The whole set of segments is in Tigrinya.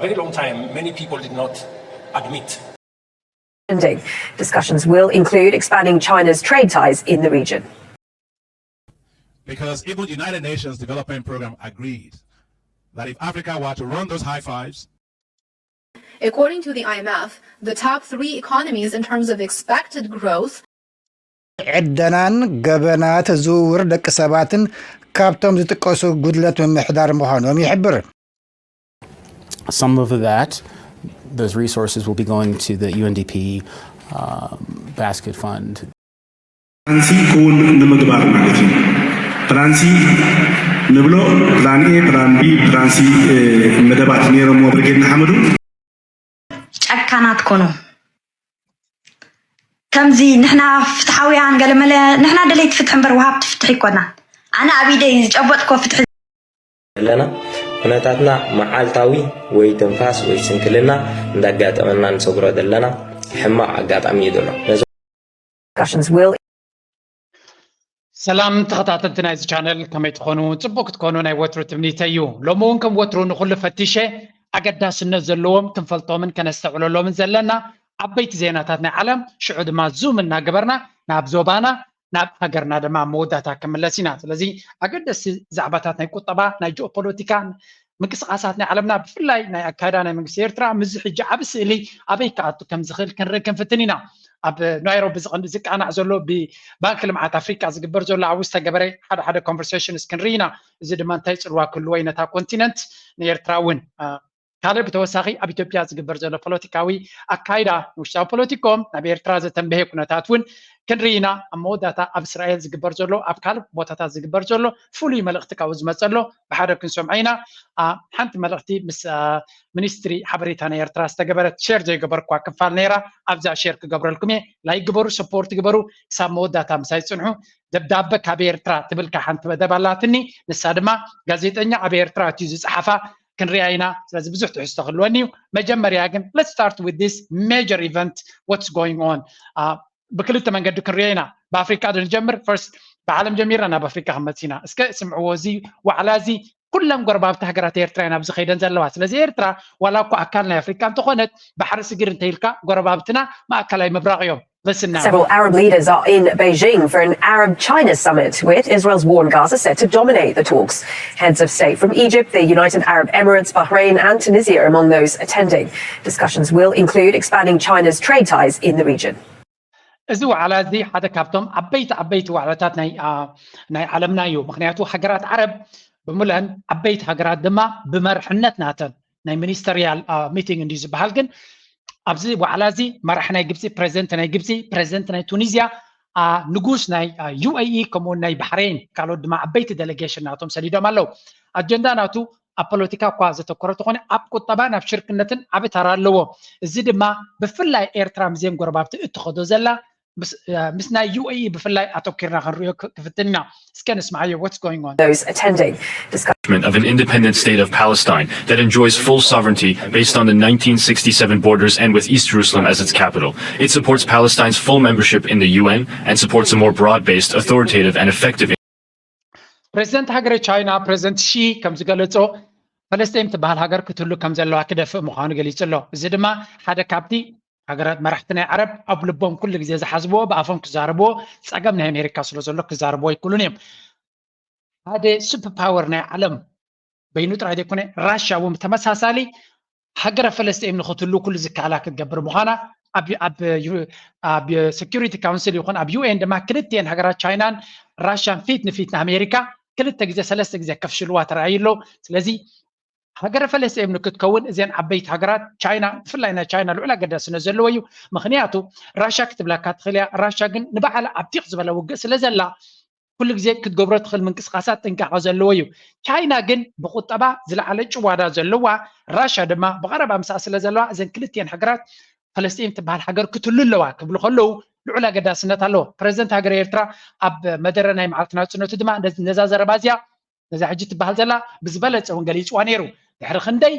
very long time, many people did not admit. Discussions will include expanding China's trade ties in the region. Because even United Nations Development Program agreed that if Africa were to run those high fives, According to the I M F, the top three economies in terms of expected growth ዕደናን ገበናት ዝውውር ደቂ ሰባትን ካብቶም ዝጥቀሱ ጉድለት ምምሕዳር ምዃኖም ይሕብር። Some of that, those resources will be going to the U N D P um, basket fund. ፕላን ሲ ክውን ንምግባር ማለት እዩ። ፕላን ሲ ንብሎ ፕላን ኤ፣ ፕላን ቢ፣ ፕላን ሲ መደባት ነይሮሞ ብርጌድ ንሓመዱ። ጨካናት ኮኑ ከምዚ ንሕና ፍትሓውያን ገለመለ ንሕና ደለይቲ ፍትሒ እምበር ወሃብቲ ፍትሒ ይኮናን። ኣነ ኣብ ኢደይ ዝጨበጥኮ ፍትሒ ዘለና ኩነታትና መዓልታዊ ወይ ትንፋስ ወይ ስንክልና እንዳጋጠመና ንሰግሮ ዘለና ሕማቕ ኣጋጣሚ እዩ ዘሎ። ነዚ Discussions will ሰላም ተኸታተልቲ ናይዚ ቻነል ከመይ ትኾኑ? ጽቡቅ ክትኮኑ ናይ ወትሩ ትምኒተይ እዩ። ሎሚ እውን ከም ወትሩ ንኹሉ ፈቲሸ ኣገዳስነት ዘለዎም ክንፈልጦምን ከነስተዕለሎምን ዘለና ዓበይቲ ዜናታት ናይ ዓለም ሽዑ ድማ ዙም እናገበርና ናብ ዞባና ናብ ሃገርና ድማ መወዳእታ ክምለስ ኢና። ስለዚ ኣገደስቲ ዛዕባታት ናይ ቁጠባ ናይ ጂኦፖለቲካ ምንቅስቃሳት ናይ ዓለምና ብፍላይ ናይ ኣካይዳ ናይ መንግስቲ ኤርትራ ምስዚ ሕጂ ዓቢ ስእሊ ኣበይ ክኣቱ ከም ዝኽእል ክንርኢ ክንፍትን ኢና። ኣብ ናይሮቢ ዝቃናዕ ዘሎ ብባንኪ ልምዓት ኣፍሪቃ ዝግበር ዘሎ ኣብኡ ዝተገበረ ሓደ ሓደ ኮንቨርሴሽንስ ክንርኢ ኢና። እዚ ድማ እንታይ ፅልዋ ክህልዎ እዩ ነታ ኮንቲነንት ንኤርትራ እውን ካልእ ብተወሳኺ ኣብ ኢትዮጵያ ዝግበር ዘሎ ፖለቲካዊ ኣካይዳ ንውሽጣዊ ፖለቲኮም ናብ ኤርትራ ዘተንበሄ ኩነታት እውን ክንርኢ ኢና። ኣብ መወዳእታ ኣብ እስራኤል ዝግበር ዘሎ ኣብ ካልእ ቦታታት ዝግበር ዘሎ ፍሉይ መልእኽቲ ካብኡ ዝመፀ ኣሎ ብሓደ ክንሰምዖ ኢና። ሓንቲ መልእኽቲ ምስ ሚኒስትሪ ሓበሬታ ናይ ኤርትራ ዝተገበረት ሸር ዘይገበርኳ ክፋል ነይራ ኣብዛ ሸር ክገብረልኩም እየ። ላይክ ግበሩ፣ ሰፖርት ግበሩ። ክሳብ መወዳእታ ምሳይ ፅንሑ። ደብዳበ ካብ ኤርትራ ትብል ሓንቲ መደብ ኣላትኒ። ንሳ ድማ ጋዜጠኛ ኣብ ኤርትራ እትዩ ዝፀሓፋ ክንሪኣ ኢና። ስለዚ ብዙሕ ትሕዝቶ ክህልወኒ እዩ። መጀመርያ ግን let's start with this major event, what's going on? ብክልተ መንገዲ ክንሪኦ ኢና። ብኣፍሪካ ዶ ንጀምር? ፈርስት ብዓለም ጀሚርና ናብ ኣፍሪካ ክንመፅእ ኢና። እስከ ስምዕዎ፣ እዚ ዋዕላ እዚ ኩለን ጎረባብቲ ሃገራት ኤርትራ እየን ኣብዚ ከይደን ዘለዋ። ስለዚ ኤርትራ ዋላ እኳ ኣካል ናይ ኣፍሪካ እንተኾነት ባሕሪ ስግር እንተኢልካ ጎረባብትና ማእከላይ ምብራቕ እዮም። Listen now. Several Arab leaders are in Beijing for an Arab China summit, with Israel's war in Gaza set to dominate the talks. Heads of state from Egypt, the United Arab Emirates, Bahrain, and Tunisia are among those attending. Discussions will include expanding China's trade ties in the region. እዚ ዋዕላ እዚ ሓደ ካብቶም ዓበይቲ ዓበይቲ ዋዕላታት ናይ ናይ ዓለምና እዩ። ምክንያቱ ሃገራት ዓረብ ብምልአን ዓበይቲ ሃገራት ድማ ብመርሕነት ናተን ናይ ሚኒስተርያል ሚቲንግ እንድዩ ዝበሃል። ግን ኣብዚ ዋዕላ እዚ መራሒ ናይ ግብፂ፣ ፕሬዚደንት ናይ ግብፂ፣ ፕሬዚደንት ናይ ቱኒዝያ፣ ንጉስ ናይ ዩኤኢ፣ ከምኡውን ናይ ባሕሬን፣ ካልኦት ድማ ዓበይቲ ዴሌጌሽን ናቶም ሰዲዶም ኣለዉ። ኣጀንዳ ናቱ ኣብ ፖለቲካ እኳ ዘተኮረ ተኾነ ኣብ ቁጠባን ኣብ ሽርክነትን ዓቢ ተራ ኣለዎ። እዚ ድማ ብፍላይ ኤርትራ ምስዘን ጎረባብቲ እትኸዶ ዘላ ምስ ናይ ዩኤኢ ብፍላይ ኣተኪርና ክንሪኦ ክፍትን ኢና። እስከ ንስማዓዮ። What's going on? Those attending. Of an independent state of Palestine that enjoys full sovereignty based on the nineteen sixty-seven borders and with East Jerusalem as its capital. It supports Palestine's full membership in the U N and supports a more broad-based, authoritative, and effective ፕሬዚደንት ሃገረ ቻይና ፕሬዚደንት ሺ ከም ዝገለጾ ፈለስጢን ትበሃል ሃገር ክትህሉ ከም ዘለዋ ክደፍእ ምዃኑ ገሊጹ ኣሎ። እዚ ድማ ሓደ ካብቲ ሃገራት መራሕቲ ናይ ዓረብ ኣብ ልቦም ኩሉ ግዜ ዝሓስብዎ ብኣፎም ክዛረብዎ ጸገም ናይ ኣሜሪካ ስለ ዘሎ ክዛረብዎ ኣይክእሉን እዮም። ሓደ ሱፐር ፓወር ናይ ዓለም በይኑ ጥራይ ዘይኮነ ራሽያ እውን ብተመሳሳሊ ሃገረ ፈለስጢን ንክትህሉ ኩሉ ዝከኣላ ክትገብር ምዃና ኣብ ሴኪሪቲ ካውንስል ይኹን ኣብ ዩኤን ድማ ክልቲኤን ሃገራት ቻይናን ራሽያን ፊት ንፊት ንኣሜሪካ ክልተ ግዜ ሰለስተ ግዜ ከፍሽልዋ ተራእዩ ኣሎ። ስለዚ ሃገረ ፈለስጢን ንክትከውን እዘን ዓበይቲ ሃገራት ቻይና ብፍላይ ናይ ቻይና ልዑል ኣገዳስነት ዘለዎ እዩ። ምክንያቱ ራሽያ ክትብለካ ትኽእል እያ። ራሽያ ግን ንባዕላ ኣብ ዲቕ ዝበለ ውግእ ስለ ዘላ ኩሉ ግዜ ክትገብሮ ትኽእል ምንቅስቃሳት ጥንቃቐ ዘለዎ እዩ። ቻይና ግን ብቁጠባ ዝለዓለ ጭዋዳ ዘለዋ፣ ራሽያ ድማ ብቐረባ ምስኣ ስለ ዘለዋ እዘን ክልቲኤን ሃገራት ፈለስጢን ትበሃል ሃገር ክትህሉ ኣለዋ ክብሉ ከለዉ ልዑል ኣገዳስነት ኣለዎ። ፕረዚደንት ሃገረ ኤርትራ ኣብ መደረ ናይ መዓልቲ ናጽነቱ ድማ ነዛ ዘረባ እዚኣ ነዛ ሕጂ ትበሃል ዘላ ብዝበለጸ እውን ገሊጽዋ ነይሩ። ድሕሪ ክንደይ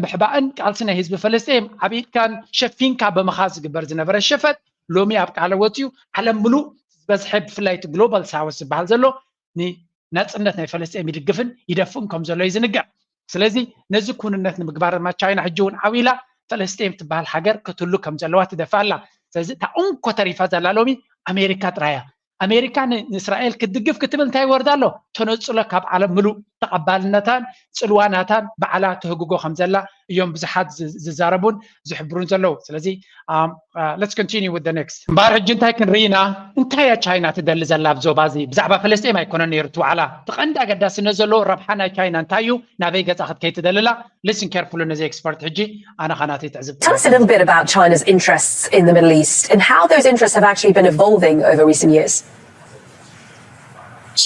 ምሕባእን ቃልሲ ናይ ህዝቢ ፈለስጢን ኣብ ኢድካን ሸፊንካ ብምኻድ ዝግበር ዝነበረ ሸፈጥ ሎሚ ኣብ ቃለ ወፂኡ ዓለም ምሉእ ዝበዝሐ ብፍላይ እቲ ግሎባል ሳውስ ዝበሃል ዘሎ ንናፅነት ናይ ፈለስጢን ይድግፍን ይደፍእን ከም ዘሎ እዩ ዝንገር። ስለዚ ነዚ ኩንነት ንምግባር ድማ ቻይና ሕጂ እውን ዓው ኢላ ፈለስጤም ትበሃል ሃገር ክትህሉ ከም ዘለዋ ትደፍእ ኣላ። ስለዚ እታ እንኮ ተሪፋ ዘላ ሎሚ ኣሜሪካ ጥራይ እያ። ኣሜሪካ ንእስራኤል ክትድግፍ ክትብል እንታይ ይወርዳ ኣሎ? ተነፅሎ ካብ ዓለም ምሉእ ተቐባልነታን ፅልዋናታን ባዕላ ትህግጎ ከም ዘላ እዮም ብዙሓት ዝዛረቡን ዝሕብሩን ዘለዉ። ስለዚ let's continue with the next። እምበኣር ሕጂ እንታይ ክንርኢ ኢና? እንታይ እያ ቻይና ትደሊ ዘላ ኣብ ዞባ እዚ? ብዛዕባ ፈለስጤም ኣይኮነን ነይሩ እቲ ዋዕላ። እቲ ቀንዲ ኣገዳስነት ዘለዎ ረብሓ ናይ ቻይና እንታይ እዩ? ናበይ ገፃ ክትከይድ ትደሊ ኣላ? Listen carefully ነዚ ኤክስፐርት ሕጂ ኣነ ኻናተይ ትዕዝብ። Tell us a little bit about China's interests in the Middle East and how those interests have actually been evolving over recent years.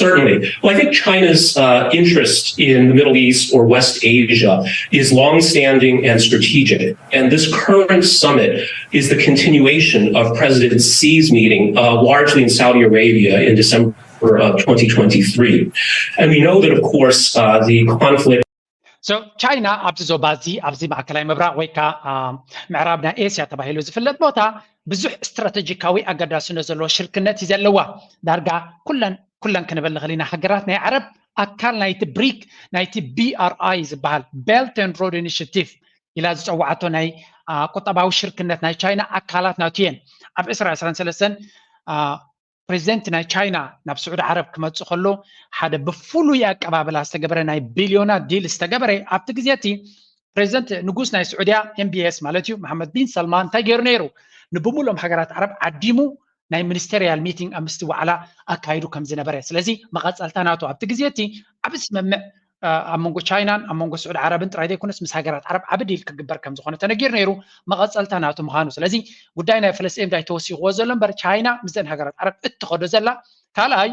Certainly. Well, I think China's uh, interest in the Middle East or West Asia is longstanding and strategic. And this current summit is the continuation of President Xi's meeting, uh, largely in Saudi Arabia in December of twenty twenty-three. And we know that, of course, uh, the conflict So ቻይና ኣብዚ ዞባ እዚ ኣብዚ ማእከላይ ምብራቕ ወይ ከዓ ምዕራብ ናይ ኤስያ ተባሂሉ ዝፍለጥ ቦታ ብዙሕ ስትራቴጂካዊ ኣገዳስነት ዘለዎ ሽርክነት እዩ ዘለዋ። ዳርጋ ኩለን ኩለን ክንብል ንኽእል ኢና ሃገራት ናይ ዓረብ ኣካል ናይቲ ብሪክ ናይቲ ቢ ኣር ኣይ ዝበሃል Belt and Road Initiative ኢላ ዝፀዋዓቶ ናይ ቁጠባዊ ሽርክነት ናይ ቻይና ኣካላት ናቱ እየን። ኣብ ዕስራ ዕስራን ሰለስተን ፕሬዚደንት ናይ ቻይና ናብ ስዑዲ ዓረብ ክመፅእ ከሎ ሓደ ብፍሉይ ኣቀባብላ ዝተገበረ ናይ ቢልዮናት ዲል ዝተገበረ ኣብቲ ግዜ እቲ ፕሬዚደንት ንጉስ ናይ ስዑድያ ኤምቢኤስ ማለት እዩ መሓመድ ቢን ሰልማን እንታይ ገይሩ ነይሩ? ንብሙሉኦም ሃገራት ዓረብ ዓዲሙ ናይ ሚኒስተሪያል ሚቲንግ ኣብ ምስቲ ዋዕላ ኣካይዱ ከም ዝነበረ። ስለዚ መቐፀልታ ናቱ ኣብቲ ግዜ እቲ ዓብ ስምምዕ ኣብ መንጎ ቻይናን ኣብ መንጎ ስዑድ ዓረብን ጥራይ ዘይኮነስ ምስ ሃገራት ዓረብ ዓብ ዲል ክግበር ከም ዝኾነ ተነጊሩ ነይሩ። መቐፀልታ ናቱ ምዃኑ። ስለዚ ጉዳይ ናይ ፈለስጤም እንታይ ተወሲኽዎ ዘሎ እምበር ቻይና ምስዘን ሃገራት ዓረብ እትኸዶ ዘላ ካልኣይ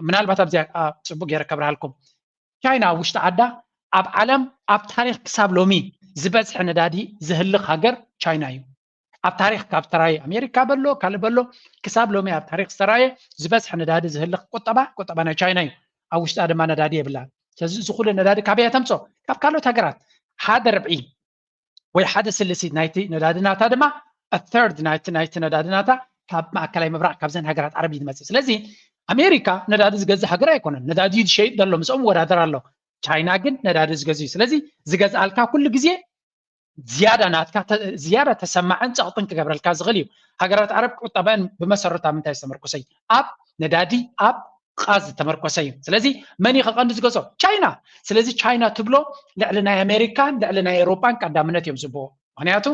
ምናልባት ኣብዚኣ ፅቡቅ ገይረ ከብርሃልኩም። ቻይና ኣብ ውሽጢ ዓዳ ኣብ ዓለም ኣብ ታሪክ ክሳብ ሎሚ ዝበዝሐ ነዳዲ ዝህልኽ ሃገር ቻይና እዩ። ኣብ ታሪክ ካብ ተራየ ኣሜሪካ በሎ ካልእ በሎ ክሳብ ሎሚ ኣብ ታሪክ ዝተራየ ዝበዝሐ ነዳዲ ዝህልኽ ቁጠባ ቁጠባ ናይ ቻይና እዩ። ኣብ ውሽጣ ድማ ነዳዲ የብላን። ስለዚ እዚ ኩሉ ነዳዲ ካበይ እያ ተምፅኦ? ካብ ካልኦት ሃገራት ሓደ ርብዒ ወይ ሓደ ስልሲት ናይቲ ነዳዲ ናታ ድማ a third ናይቲ ናይቲ ነዳዲ ናታ ካብ ማእከላይ ምብራቅ ካብዘን ሃገራት ዓረብ እዩ ዝመፅእ። ስለዚ ኣሜሪካ ነዳዲ ዝገዝእ ሃገር ኣይኮነን። ነዳዲ እዩ ዝሸይጥ ዘሎ ምስኦም ይወዳደር ኣሎ። ቻይና ግን ነዳዲ ዝገዝእ እዩ። ስለዚ ዝገዝኣልካ ኩሉ ግዜ ዝያዳ ናትካ ዝያዳ ተሰማዕን ፀቕጥን ክገብረልካ ዝኽእል እዩ። ሃገራት ዓረብ ቁጠበን ብመሰረቱ ኣብ ምንታይ ዝተመርኮሰ እዩ? ኣብ ነዳዲ ኣብ ቃዝ ዝተመርኮሰ እዩ። ስለዚ መን እዩ ከቐንዲ ዝገዝኦ? ቻይና። ስለዚ ቻይና ትብሎ ልዕሊ ናይ ኣሜሪካን ልዕሊ ናይ ኤውሮጳን ቀዳምነት እዮም ዝብዎ። ምክንያቱ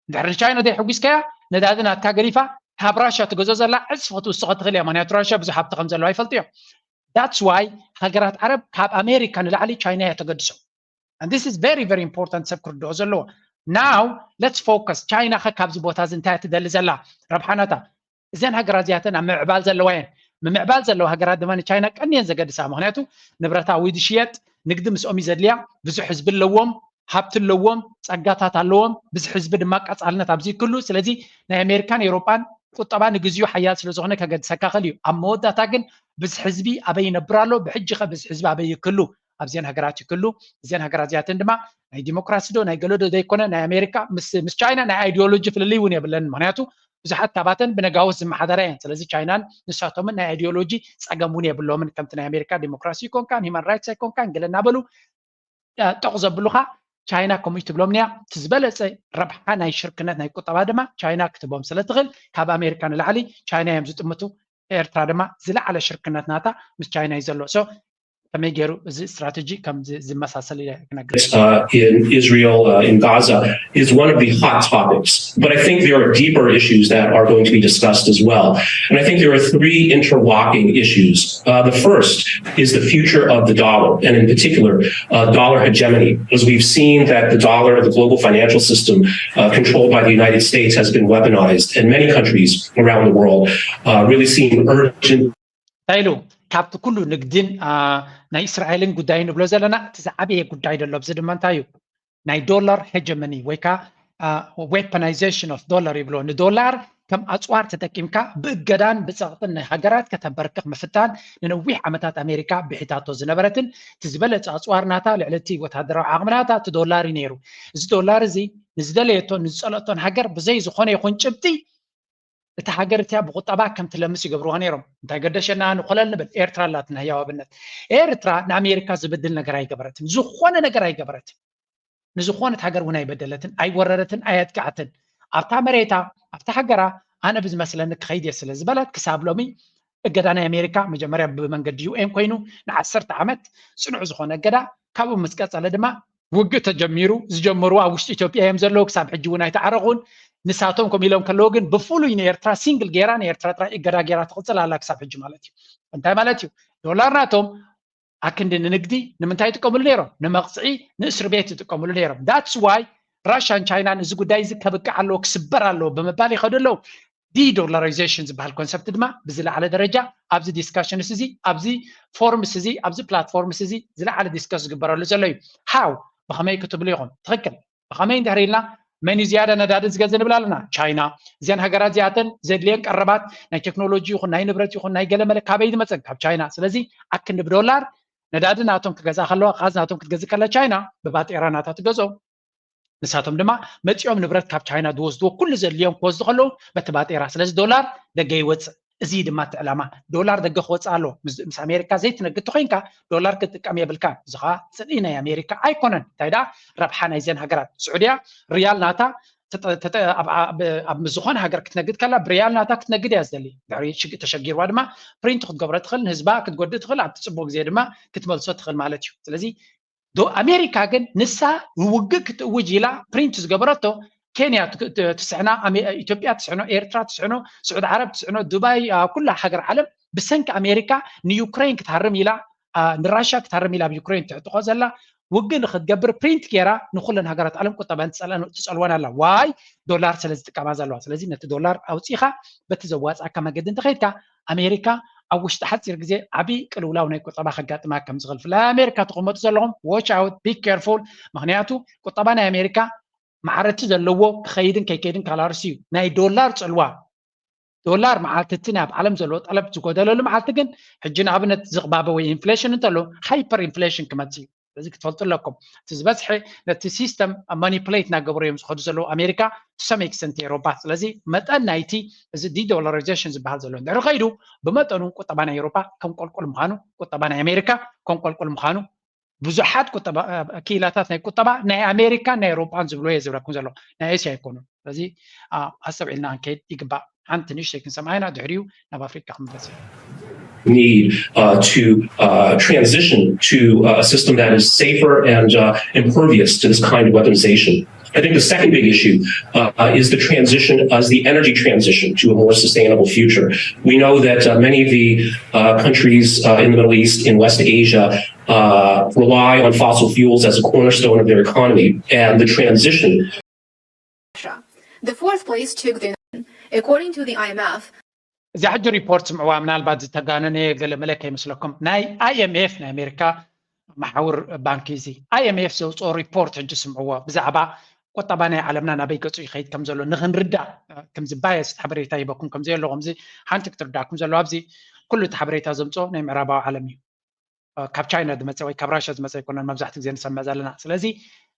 እንድሕሪ ንቻይና ዘይሕጒስካያ ነዳዲ ናትካ ገዲፋ ካብ ራሽያ ትገዝኦ ዘላ ዕፅፊ ክትውስኾ ትኽእል እያ። ምክንያቱ ራሽያ ብዙሕ ሃብቲ ከም ዘለዋ ይፈልጡ እዮም። That's why ሃገራት ዓረብ ካብ ኣሜሪካ ንላዕሊ ቻይና እያ ተገድሶ። And this is very very important ሰብ ክርድኦ ዘለዎ። Now let's focus ቻይና ከ ካብዚ ቦታ እዚ እንታይ ትደሊ ዘላ ረብሓናታ እዘን ሃገራት እዚኣተን ኣብ ምምዕባል ዘለዋ እየን። ምምዕባል ዘለዋ ሃገራት ድማ ንቻይና ቀንየን ዘገድሳ ምክንያቱ ንብረታ ወይ ዝሽየጥ ንግዲ ምስኦም እዩ ዘድልያ። ብዙሕ ህዝቢ ኣለዎም፣ ሃብቲ ኣለዎም፣ ፀጋታት ኣለዎም። ብዙሕ ህዝቢ ድማ ቀፃልነት ኣብዚ ይክሉ። ስለዚ ናይ ኣሜሪካን ኤውሮጳን ቁጠባ ንግዚኡ ሓያል ስለዝኾነ ከገድሰካ ክእል እዩ። ኣብ መወዳእታ ግን ብዝሒ ህዝቢ ኣበይ ይነብር ኣሎ? ብሕጂ ከ ብዝሒ ህዝቢ ኣበይ ይክሉ? ኣብዚአን ሃገራት ይክሉ። እዚአን ሃገራት እዚኣተን ድማ ናይ ዲሞክራሲ ዶ ናይ ገለ ዶ ዘይኮነ ናይ ኣሜሪካ ምስ ምስ ቻይና ናይ ኣይዲዮሎጂ ፍልልይ እውን የብለን። ምክንያቱ ብዙሓት ካባተን ብነጋውስ ዝመሓደራ እየን። ስለዚ ቻይናን ንሳቶምን ናይ ኣይዲዮሎጂ ፀገም እውን የብሎምን። ከምቲ ናይ ኣሜሪካ ዲሞክራሲ ኣይኮንካን፣ ሂማን ራይትስ ኣይኮንካን ገለ እናበሉ ጠቕ ዘብሉኻ ቻይና ከምኡ ትብሎም እያ። እቲ ዝበለፀ ረብሓ ናይ ሽርክነት ናይ ቁጠባ ድማ ቻይና ክትቦም ስለትኽእል ካብ ኣሜሪካ ንላዕሊ ቻይና እዮም ዝጥምቱ። ኤርትራ ድማ ዝለዓለ ሽርክነት ናታ ምስ ቻይና እዩ ዘሎ። So ከመይ ገይሩ እዚ ስትራተጂ ከም ዝመሳሰል ኢለ ክነግር። in Israel, uh, in Gaza, is one of the hot topics. But I think there are deeper issues that are going to be discussed as well. And I think there are three interlocking issues. Uh, the first is the future of the dollar, and in particular, uh, dollar hegemony, as we've seen that the dollar, the global financial system uh, controlled by the United States, has been weaponized, and many countries around the world uh, really seem urgent. እንታይ ኢሉ ካብቲ ኩሉ ንግድን ናይ እስራኤልን ጉዳይ ንብሎ ዘለና እቲ ዝዓበየ ጉዳይ ዘሎ ኣብዚ ድማ እንታይ እዩ ናይ ዶላር ሄጀመኒ ወይ ከዓ weaponization of dollar ይብሎ። ንዶላር ከም ኣፅዋር ተጠቂምካ ብእገዳን ብፀቕጥን ንሃገራት ከተንበርክኽ ምፍታን ንነዊሕ ዓመታት ኣሜሪካ ብሒታቶ ዝነበረትን እቲ ዝበለፀ ኣፅዋር ናታ ልዕሊ እቲ ወታደራዊ ዓቕሚ ናታ እቲ ዶላር እዩ ነይሩ። እዚ ዶላር እዚ ንዝደለየቶን ንዝፀለእቶን ሃገር ብዘይ ዝኾነ ይኹን ጭብጢ እታ ሃገር እቲኣ ብቁጠባ ከም ትለምስ ይገብርዋ ነይሮም። እንታይ ገደሸና ንኮለል ንብል፣ ኤርትራ ኣላትና ህያው ኣብነት። ኤርትራ ንኣሜሪካ ዝብድል ነገር ኣይገበረትን፣ ዝኾነ ነገር ኣይገበረትን። ንዝኾነት ሃገር እውን ኣይበደለትን፣ ኣይወረረትን፣ ኣየጥቅዓትን። ኣብታ መሬታ ኣብታ ሃገራ ኣነ ብዝመስለኒ ክኸይድ እየ ስለ ዝበለት ክሳብ ሎሚ እገዳ ናይ ኣሜሪካ መጀመርያ ብመንገዲ ዩኤን ኮይኑ ንዓሰርተ ዓመት ፅኑዕ ዝኾነ እገዳ ካብኡ ምስ ቀፀለ ድማ ውግእ ተጀሚሩ ዝጀመሩ ኣብ ውሽጢ ኢትዮጵያ እዮም ዘለዉ ክሳብ ሕጂ እውን ኣይተዓረቑን። ንሳቶም ከም ኢሎም ከለዉ ግን ብፍሉይ ንኤርትራ ሲንግል ገይራ ንኤርትራ ጥራይ እገዳ ገይራ ትቕፅል ኣላ ክሳብ ሕጂ ማለት እዩ። እንታይ ማለት እዩ? ዶላር ናቶም ኣክንዲ ንንግዲ ንምንታይ ይጥቀምሉ ነይሮም? ንመቕፅዒ ንእስር ቤት ይጥቀምሉ ነይሮም። That's why ራሽያን ቻይናን እዚ ጉዳይ እዚ ከብቅዕ ኣለዎ ክስበር ኣለዎ ብምባል ይኸዱ ኣለዉ። ዲዶላራይዜሽን ዝበሃል ኮንሰፕት ድማ ብዝለዓለ ደረጃ ኣብዚ ዲስካሽንስ እዚ ኣብዚ ፎርምስ እዚ ኣብዚ ፕላትፎርምስ እዚ ዝለዓለ ዲስከስ ዝግበረሉ ዘሎ እዩ። ሃው ብኸመይ ክትብሉ ኢኹም? ትኽክል። ብኸመይ እንድሕር ኢልና መን እዩ ዝያዳ ነዳዲ ዝገዝእ ንብል ኣለና? ቻይና። እዘን ሃገራት እዚኣተን ዘድልየን ቀረባት ናይ ቴክኖሎጂ ይኹን ናይ ንብረት ይኹን ናይ ገለመለ ካበይ ዝመፀን? ካብ ቻይና። ስለዚ ኣክንዲ ብዶላር ነዳዲ ናቶም ክገዝኣ ከለዋ፣ ጋዝ ናቶም ክትገዝእ ከላ ቻይና ብባጤራ ናታ ትገዝኦ። ንሳቶም ድማ መፂኦም ንብረት ካብ ቻይና ዝወስድዎ ኩሉ ዘድልዮም ክወስዱ ከለዉ በቲ ባጤራ። ስለዚ ዶላር ደገ ይወፅእ። እዚ ድማ እቲ ዕላማ። ዶላር ደገ ክወፅእ ኣለዎ። ምስ ምስ ኣሜሪካ ዘይትነግድ ተኮይንካ ዶላር ክትጥቀም የብልካን። እዚ ከዓ ፅልኢ ናይ ኣሜሪካ ኣይኮነን። እንታይ ደኣ ረብሓ ናይዘን ሃገራት። ስዑድያ ሪያል ናታ ተጠ- ተጠ- ኣብ- ኣብ- ኣብ ዝኾነ ሃገር ክትነግድ ከላ ብሪያል ናታ ክትነግድ እያ ዝደሊ። ድሕሪ ሽግ- ተሸጊርዋ ድማ ፕሪንት ክትገብሮ ትኽእል፣ ንህዝባ ክትጎድእ ትኽእል፣ ኣብቲ ፅቡቅ ግዜ ድማ ክትመልሶ ትኽእል ማለት እዩ። ስለዚ ዶ ኣሜሪካ ግን ንሳ ውግእ ክትእውጅ ኢላ ፕሪንት ዝገበረቶ ኬንያ ትክ- ት- ትስዕና፣ ኣሜ- ኢትዮጵያ ትስዕኖ፣ ኤርትራ ትስዕኖ፣ ስዑዲ ዓረብ ትስዕኖ፣ ዱባይ፣ ኣብ ኩላ ሃገር ዓለም ብሰንኪ ኣሜሪካ ንዩክሬን ክትሃርም ኢላ፣ ኣ፣ ንራሻ ክትሃርም ኢላ ኣብ ዩክሬን ትዕጥቆ ዘላ ውግእ ንክትገብር ፕሪንት ገይራ ንኩለን ሃገራት ዓለም ቁጠባን ትጸልአን- ትጸልወን ኣላ። ዋይ? ዶላር ስለ ዝጥቀማ ዘለዋ። ስለዚ ነቲ ዶላር ኣውጺኻ በቲ ዘዋጽኣካ መገዲ እንተኸይድካ ኣሜሪካ ኣብ ውሽጢ ሓፂር ግዜ ዓብዪ ቅልውላው ናይ ቁጠባ ከጋጥማ ከም ዝኽእል። ብፍላይ ኣሜሪካ ትቕመጡ ዘለኹም watch out, be careful። ምኽንያቱ ቁጠባ ናይ ኣሜሪካ ማዕረቲ ዘለዎ ክኸይድን ከይከይድን ካላርስ እዩ። ናይ ዶላር ፅልዋ ዶላር መዓልቲ እቲ ናይ ኣብ ዓለም ዘለዎ ጠለብ ዝጎደለሉ መዓልቲ ግን ሕጂ ንኣብነት ዝቕባበ ወይ ኢንፍሌሽን እንተሎ ሃይፐር ኢንፍሌሽን ክመፅእ እዩ። ስለዚ ክትፈልጡ ኣለኩም እቲ ዝበዝሐ ነቲ ሲስተም ማኒፕሌት እናገበሩ እዮም ዝኸዱ ዘለዉ ኣሜሪካ to some extent ኤሮፓ። ስለዚ መጠን ናይቲ እዚ ዲዶላራይዜሽን ዝበሃል ዘሎ እንድሕሪ ከይዱ ብመጠኑ ቁጠባ ናይ ኤሮፓ ከም ቆልቁል ምዃኑ ቁጠባ ናይ ኣሜሪካ ከም ቆልቁል ምዃኑ ብዙሓት ቁጠባ ክኢላታት ናይ ቁጠባ ናይ ኣሜሪካን ናይ ኤሮፓን ዝብሎ እየ ዝብለኩም ዘሎ ናይ ኤስያ ኣይኮኑን። ስለዚ ኣስተውዒልና ክንከይድ ይግባእ። ሓንቲ ንእሽተይ ክንሰምዓ ኢና፣ ድሕሪኡ ናብ ኣፍሪቃ ክንምለስ ኢና። need uh, to uh, transition to a system that is safer and uh, impervious to this kind of weaponization. I think the second big issue uh, is the transition, as the energy transition to a more sustainable future. We know that uh, many of the uh, countries uh, in the Middle East, in West Asia, uh, rely on fossil fuels as a cornerstone of their economy, and the transition The fourth place took the according to the I M F. እዚኣ ሕጂ ሪፖርት ስምዕዋ፣ ምናልባት ዝተጋነነ ገለ መለ ከይመስለኩም። ናይ ኣይኤምኤፍ ናይ ኣሜሪካ መሓውር ባንኪ እዚ ኣይኤምኤፍ ዘውፅኦ ሪፖርት ሕጂ ስምዕዎ ብዛዕባ ቁጠባ ናይ ዓለምና ናበይ ገፁ ይኸይድ ከም ዘሎ ንክንርዳእ ከም ዝባየስ ሓበሬታ ሂበኩም ከም ዘየለኹም እዚ ሓንቲ ክትርዳእኩም ዘለዎ ኣብዚ ኩሉ እቲ ሓበሬታ ዘምፅኦ ናይ ምዕራባዊ ዓለም እዩ። ካብ ቻይና ዝመፀ ወይ ካብ ራሽያ ዝመፀ ኣይኮነን መብዛሕትኡ ግዜ ንሰምዕ ዘለና። ስለዚ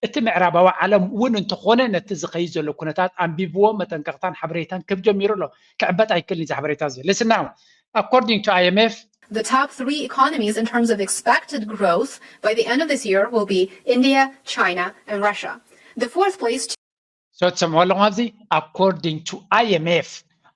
እቲ ምዕራባዊ ዓለም እውን እንተኾነ ነቲ ዝኸይድ ዘሎ ኩነታት ኣንቢብዎ መጠንቀቕታን ሓበሬታን ክብ ጀሚሩ ኣሎ። ክዕበጥ ኣይክእልን እዚ ሓበሬታ እዚ። Listen now. According to I M F, The top three economies in terms of expected growth by the end of this year will be India, China, and Russia. The fourth place so ትሰምዑ ኣለኹም ኣብዚ according to I M F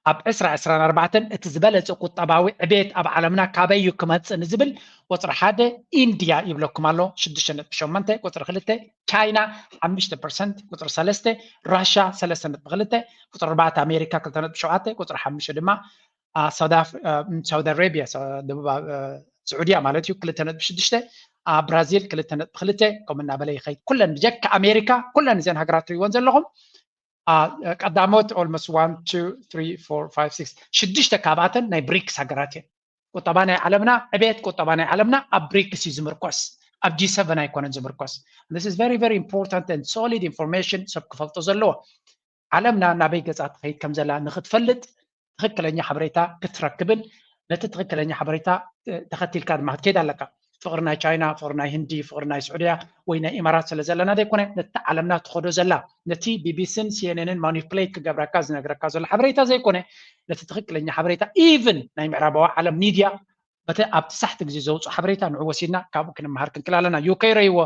ኣብ ዕስራ ዕስራን ኣርባዕተን እቲ ዝበለፀ ቁጠባዊ ዕቤት ኣብ ዓለምና ካበይ እዩ ክመፅእ ንዝብል ቁፅሪ ሓደ ኢንድያ ይብለኩም ኣሎ ሽዱሽተ ነጥቢ ሸሞንተ፣ ቁፅሪ ክልተ ቻይና ሓሙሽተ ፐርሰንት፣ ቁፅሪ ሰለስተ ራሻ ሰለስተ ነጥቢ ክልተ፣ ቁፅሪ ኣርባዕተ ኣሜሪካ ክልተ ነጥቢ ሸውዓተ፣ ቁፅሪ ሓሙሽተ ድማ ሳውዲ ኣረቢያ ደቡብ ስዑድያ ማለት እዩ ክልተ ነጥቢ ሽዱሽተ፣ ብራዚል ክልተ ነጥቢ ክልተ ከምኡ እናበለ ይኸይድ። ኩለን ብጀካ ኣሜሪካ ኩለን እዘን ሃገራት ትሪእወን ዘለኹም ቀዳሞት almost one two three four five six ሽዱሽተ ካብኣተን ናይ ብሪክስ ሃገራት እየን። ቁጠባ ናይ ዓለምና ዕቤት ቁጠባ ናይ ዓለምና ኣብ ብሪክስ እዩ ዝምርኮስ፣ ኣብ ጂ ሰቨን ኣይኮነን ዝምርኮስ። This is very very important and solid information ሰብ ክፈልጦ ዘለዎ። ዓለምና ናበይ ገፃ ትኸይድ ከም ዘላ ንክትፈልጥ ትኽክለኛ ሓበሬታ ክትረክብን ነቲ ትኽክለኛ ሓበሬታ ተኸቲልካ ድማ ክትከይድ ኣለካ። ፍቕሪ ናይ ቻይና፣ ፍቕሪ ናይ ህንዲ፣ ፍቕሪ ናይ ስዑድያ ወይ ናይ ኢማራት ስለ ዘለና ዘይኮነ፣ ነቲ ዓለምና ትኸዶ ዘላ፣ ነቲ ቢቢሲን ሲኤንኤንን ማኒፕሌት ክገብረካ ዝነግረካ ዘሎ ሓበሬታ ዘይኮነ፣ ነቲ ትኽክለኛ ሓበሬታ፣ ኢቭን ናይ ምዕራባዊ ዓለም ሚድያ በቲ ኣብቲ ሳሕቲ ግዜ ዘውፅኡ ሓበሬታ ንዑ ወሲድና ካብኡ ክንመሃር ክንክል ኣለና። ዩኬ ረይዎ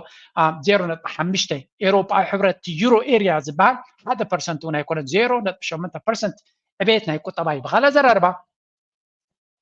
ዜሮ ነጥቢ ሓሙሽተ፣ ኤውሮጳዊ ሕብረት ዩሮ ኤርያ ዝበሃል ሓደ ፐርሰንት እውን ኣይኮነን፣ ዜሮ ነጥቢ ሸሞንተ ፐርሰንት ዕቤት ናይ ቁጠባ እዩ። ብኻልእ ኣዘራርባ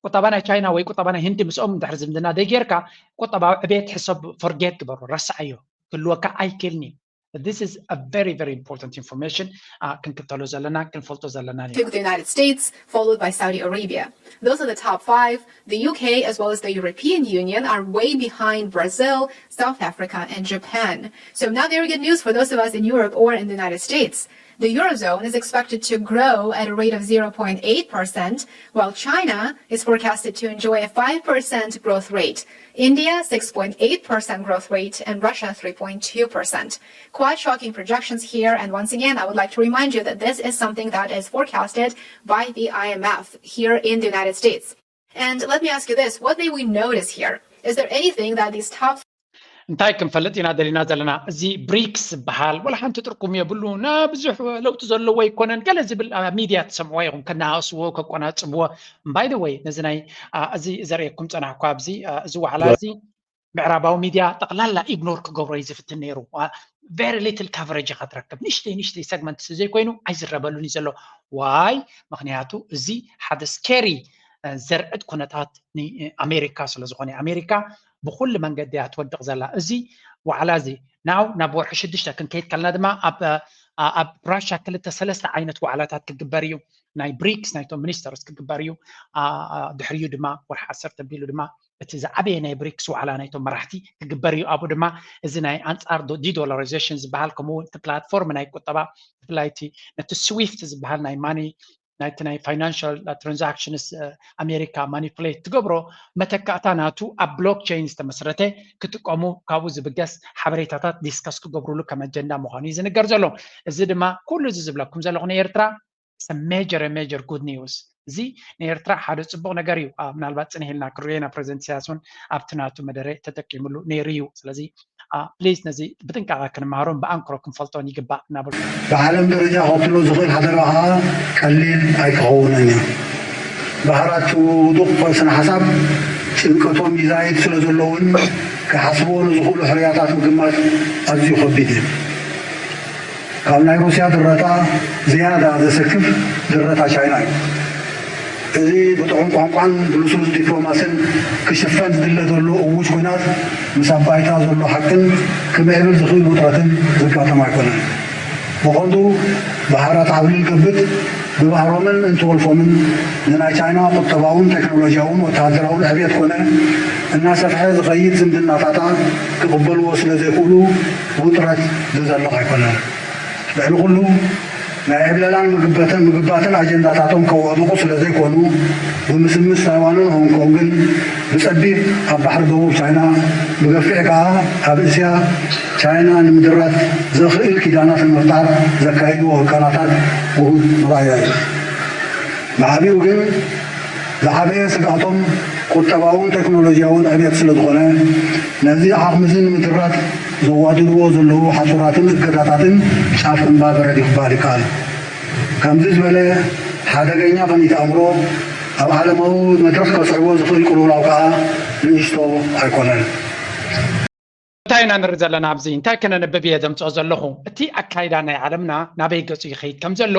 ቁጠባ ናይ ቻይና ወይ ቁጠባ ናይ ህንዲ ምስኦም እንድሕር ዝምድና ደይጌርካ ቁጠባዊ ዕቤት ሕሰብ ፎርጌት ግበሮ፣ ረስዓዮ፣ ክህልወካ ኣይክእልን እዩ። This is a very, very important information. Uh, ክንክተሎ ዘለና ክንፈልጦ ዘለና እዩ። to the United States, followed by Saudi Arabia. Those are the top five. The U K, as well as the European Union, are way behind Brazil, South Africa, and Japan. So, not very good news for those of us in Europe or in the United States. The Eurozone is expected to grow at a rate of zero point eight percent, while China is forecasted to enjoy a five percent growth rate. India, six point eight percent growth rate, and Russia, three point two percent. Quite shocking projections here, and once again, I would like to remind you that this is something that is forecasted by the I M F here in the United States. And let me ask you this, what may we notice here? Is there anything that these top እንታይ ክንፈልጥ ኢና ደሊና ዘለና? እዚ ብሪክስ ዝበሃል ወላ ሓንቲ ጥርቁም የብሉ፣ ና ብዙሕ ለውጢ ዘለዎ ኣይኮነን ገለ ዝብል ኣብ ሚድያ ትሰምዕዎ ኢኹም፣ ከነኣእስዎ ከቆናጽብዎ። ባይ ዘ ወይ ነዚ ናይ እዚ ዘርእየኩም ጸናሕኩ ኣብዚ እዚ ዋዕላ እዚ ምዕራባዊ ሚድያ ጠቕላላ ኢግኖር ክገብሮ እዩ ዝፍትን ነይሩ። Very little coverage ኢኻ ትረክብ፣ ንእሽተይ ንእሽተይ ሰግመንት ዘይኮይኑ ኣይዝረበሉን እዩ ዘሎ። ዋይ? ምክንያቱ እዚ ሓደ ስኬሪ ዘርዕድ ኩነታት ንኣሜሪካ ስለ ዝኾነ ኣሜሪካ ብኩሉ መንገዲ እያ ትወድቕ ዘላ። እዚ ዋዕላ እዚ ናው ናብ ወርሒ ሽዱሽተ ክንከይድ ከለና ድማ ኣብ ኣብ ራሻ ክልተ ሰለስተ ዓይነት ዋዕላታት ክግበር እዩ። ናይ ብሪክስ ናይቶም ሚኒስተርስ ክግበር እዩ። ድሕሪኡ ድማ ወርሒ ዓሰርተ ኣቢሉ ድማ እቲ ዝዓበየ ናይ ብሪክስ ዋዕላ ናይቶም መራሕቲ ክግበር እዩ። ኣብኡ ድማ እዚ ናይ ኣንጻር ዲዶላራይዜሽን ዝበሃል ከምኡ እውን እቲ ፕላትፎርም ናይ ቁጠባ ብፍላይ እቲ ነቲ ስዊፍት ዝበሃል ናይ ማኒ ናይቲ ናይ ፋይናንሻል ትራንዛክሽንስ ኣሜሪካ ማኒፕሌት ትገብሮ መተካእታ ናቱ ኣብ ብሎክቸይን ዝተመስረተ ክጥቀሙ ካብኡ ዝብገስ ሓበሬታታት ዲስከስ ክገብሩሉ ከም ኣጀንዳ ምዃኑ እዩ ዝንገር ዘሎ። እዚ ድማ ኩሉ እዚ ዝብለኩም ዘለኹ ንኤርትራ ሜጀር ሜጀር ጉድ ኒውስ። እዚ ንኤርትራ ሓደ ፅቡቕ ነገር እዩ። ምናልባት ፅንሕ ኢልና ክንሪኦ ኢና። ፕሬዚደንት ኢሳያስ እውን ኣብቲ ናቱ መደረ ተጠቂምሉ ነይሩ እዩ። ስለዚ ፕሊዝ ነዚ ብጥንቃቐ ክንመሃሮን ብኣንክሮ ክንፈልጦን ይግባእ እናበሉ ብዓለም ደረጃ ከትሎ ዝኽእል ሓደጋ ከዓ ቀሊል ኣይክኸውንን እዩ። ባህራት ውዱቕ ስነ ሓሳብ ጭንቀቶም ይዛይድ ስለ ዘለውን ክሓስብዎ ንዝኽእሉ ሕርያታት ምግማት ኣዝዩ ከቢድ እዩ። ካብ ናይ ሩስያ ድረታ ዝያዳ ዘሰክፍ ድረታ ቻይና እዩ። እዚ ብጥዑም ቋንቋን ብልስሉስ ዲፕሎማስን ክሽፈን ዝድለ ዘሎ እውጅ ኲናት ምስ ኣብ ባይታ ዘሎ ሓቅን ክምዕብል ዝኽእል ውጥረትን ዝጋጠም ኣይኮነን። ብቐንዱ ባህራት ዓብልል ገብጥ ብባህሮምን እንትወልፎምን ንናይ ቻይና ቁጠባውን ቴክኖሎጂያውን ወተሃደራውን ዕብየት ኮነ እናሰፍሐ ዝኸይድ ዝምድናታታ ክቕበልዎ ስለ ዘይክእሉ ውጥረት ዝዘልቕ ኣይኮነን። ልዕሊ ኩሉ ናይ ዕብለላን ምግበትን ምግባትን ኣጀንዳታቶም ከዋድቑ ስለ ዘይኮኑ ብምስምስ ታይዋንን ሆንግ ኮንግን ብጸቢብ ኣብ ባሕሪ ደቡብ ቻይና ብገፊሕ ከኣ ኣብ እስያ ቻይና ንምድራት ዘኽእል ኪዳናት ንምፍጣር ዘካይድዎ ህቀናታት ውሁድ መርኣያ እዩ። ብዓቢኡ ግን ዝዓበየ ስግኣቶም ቁጠባውን ቴክኖሎጂያውን ዕብየት ስለ ዝኾነ ነዚ ዓቕሚ እዚ ንምድራት ዘዋድድዎ ዘለዉ ሓጹራትን እገዳታትን ጫፍ እምባ በረድ እዩ ክበሃል ይከኣል። ከምዚ ዝበለ ሓደገኛ ቅኒት ኣእምሮ ኣብ ዓለማዊ መድረኽ ከስዕቦ ዝኽእል ቅልውላው ከኣ ንእሽቶ ኣይኮነን። እንታይ ኢና ንርኢ ዘለና ኣብዚ? እንታይ ከነንብብ እየ ዘምጽኦ ዘለኹ? እቲ ኣካይዳ ናይ ዓለምና ናበይ ገጹ ይኸይድ ከም ዘሎ፣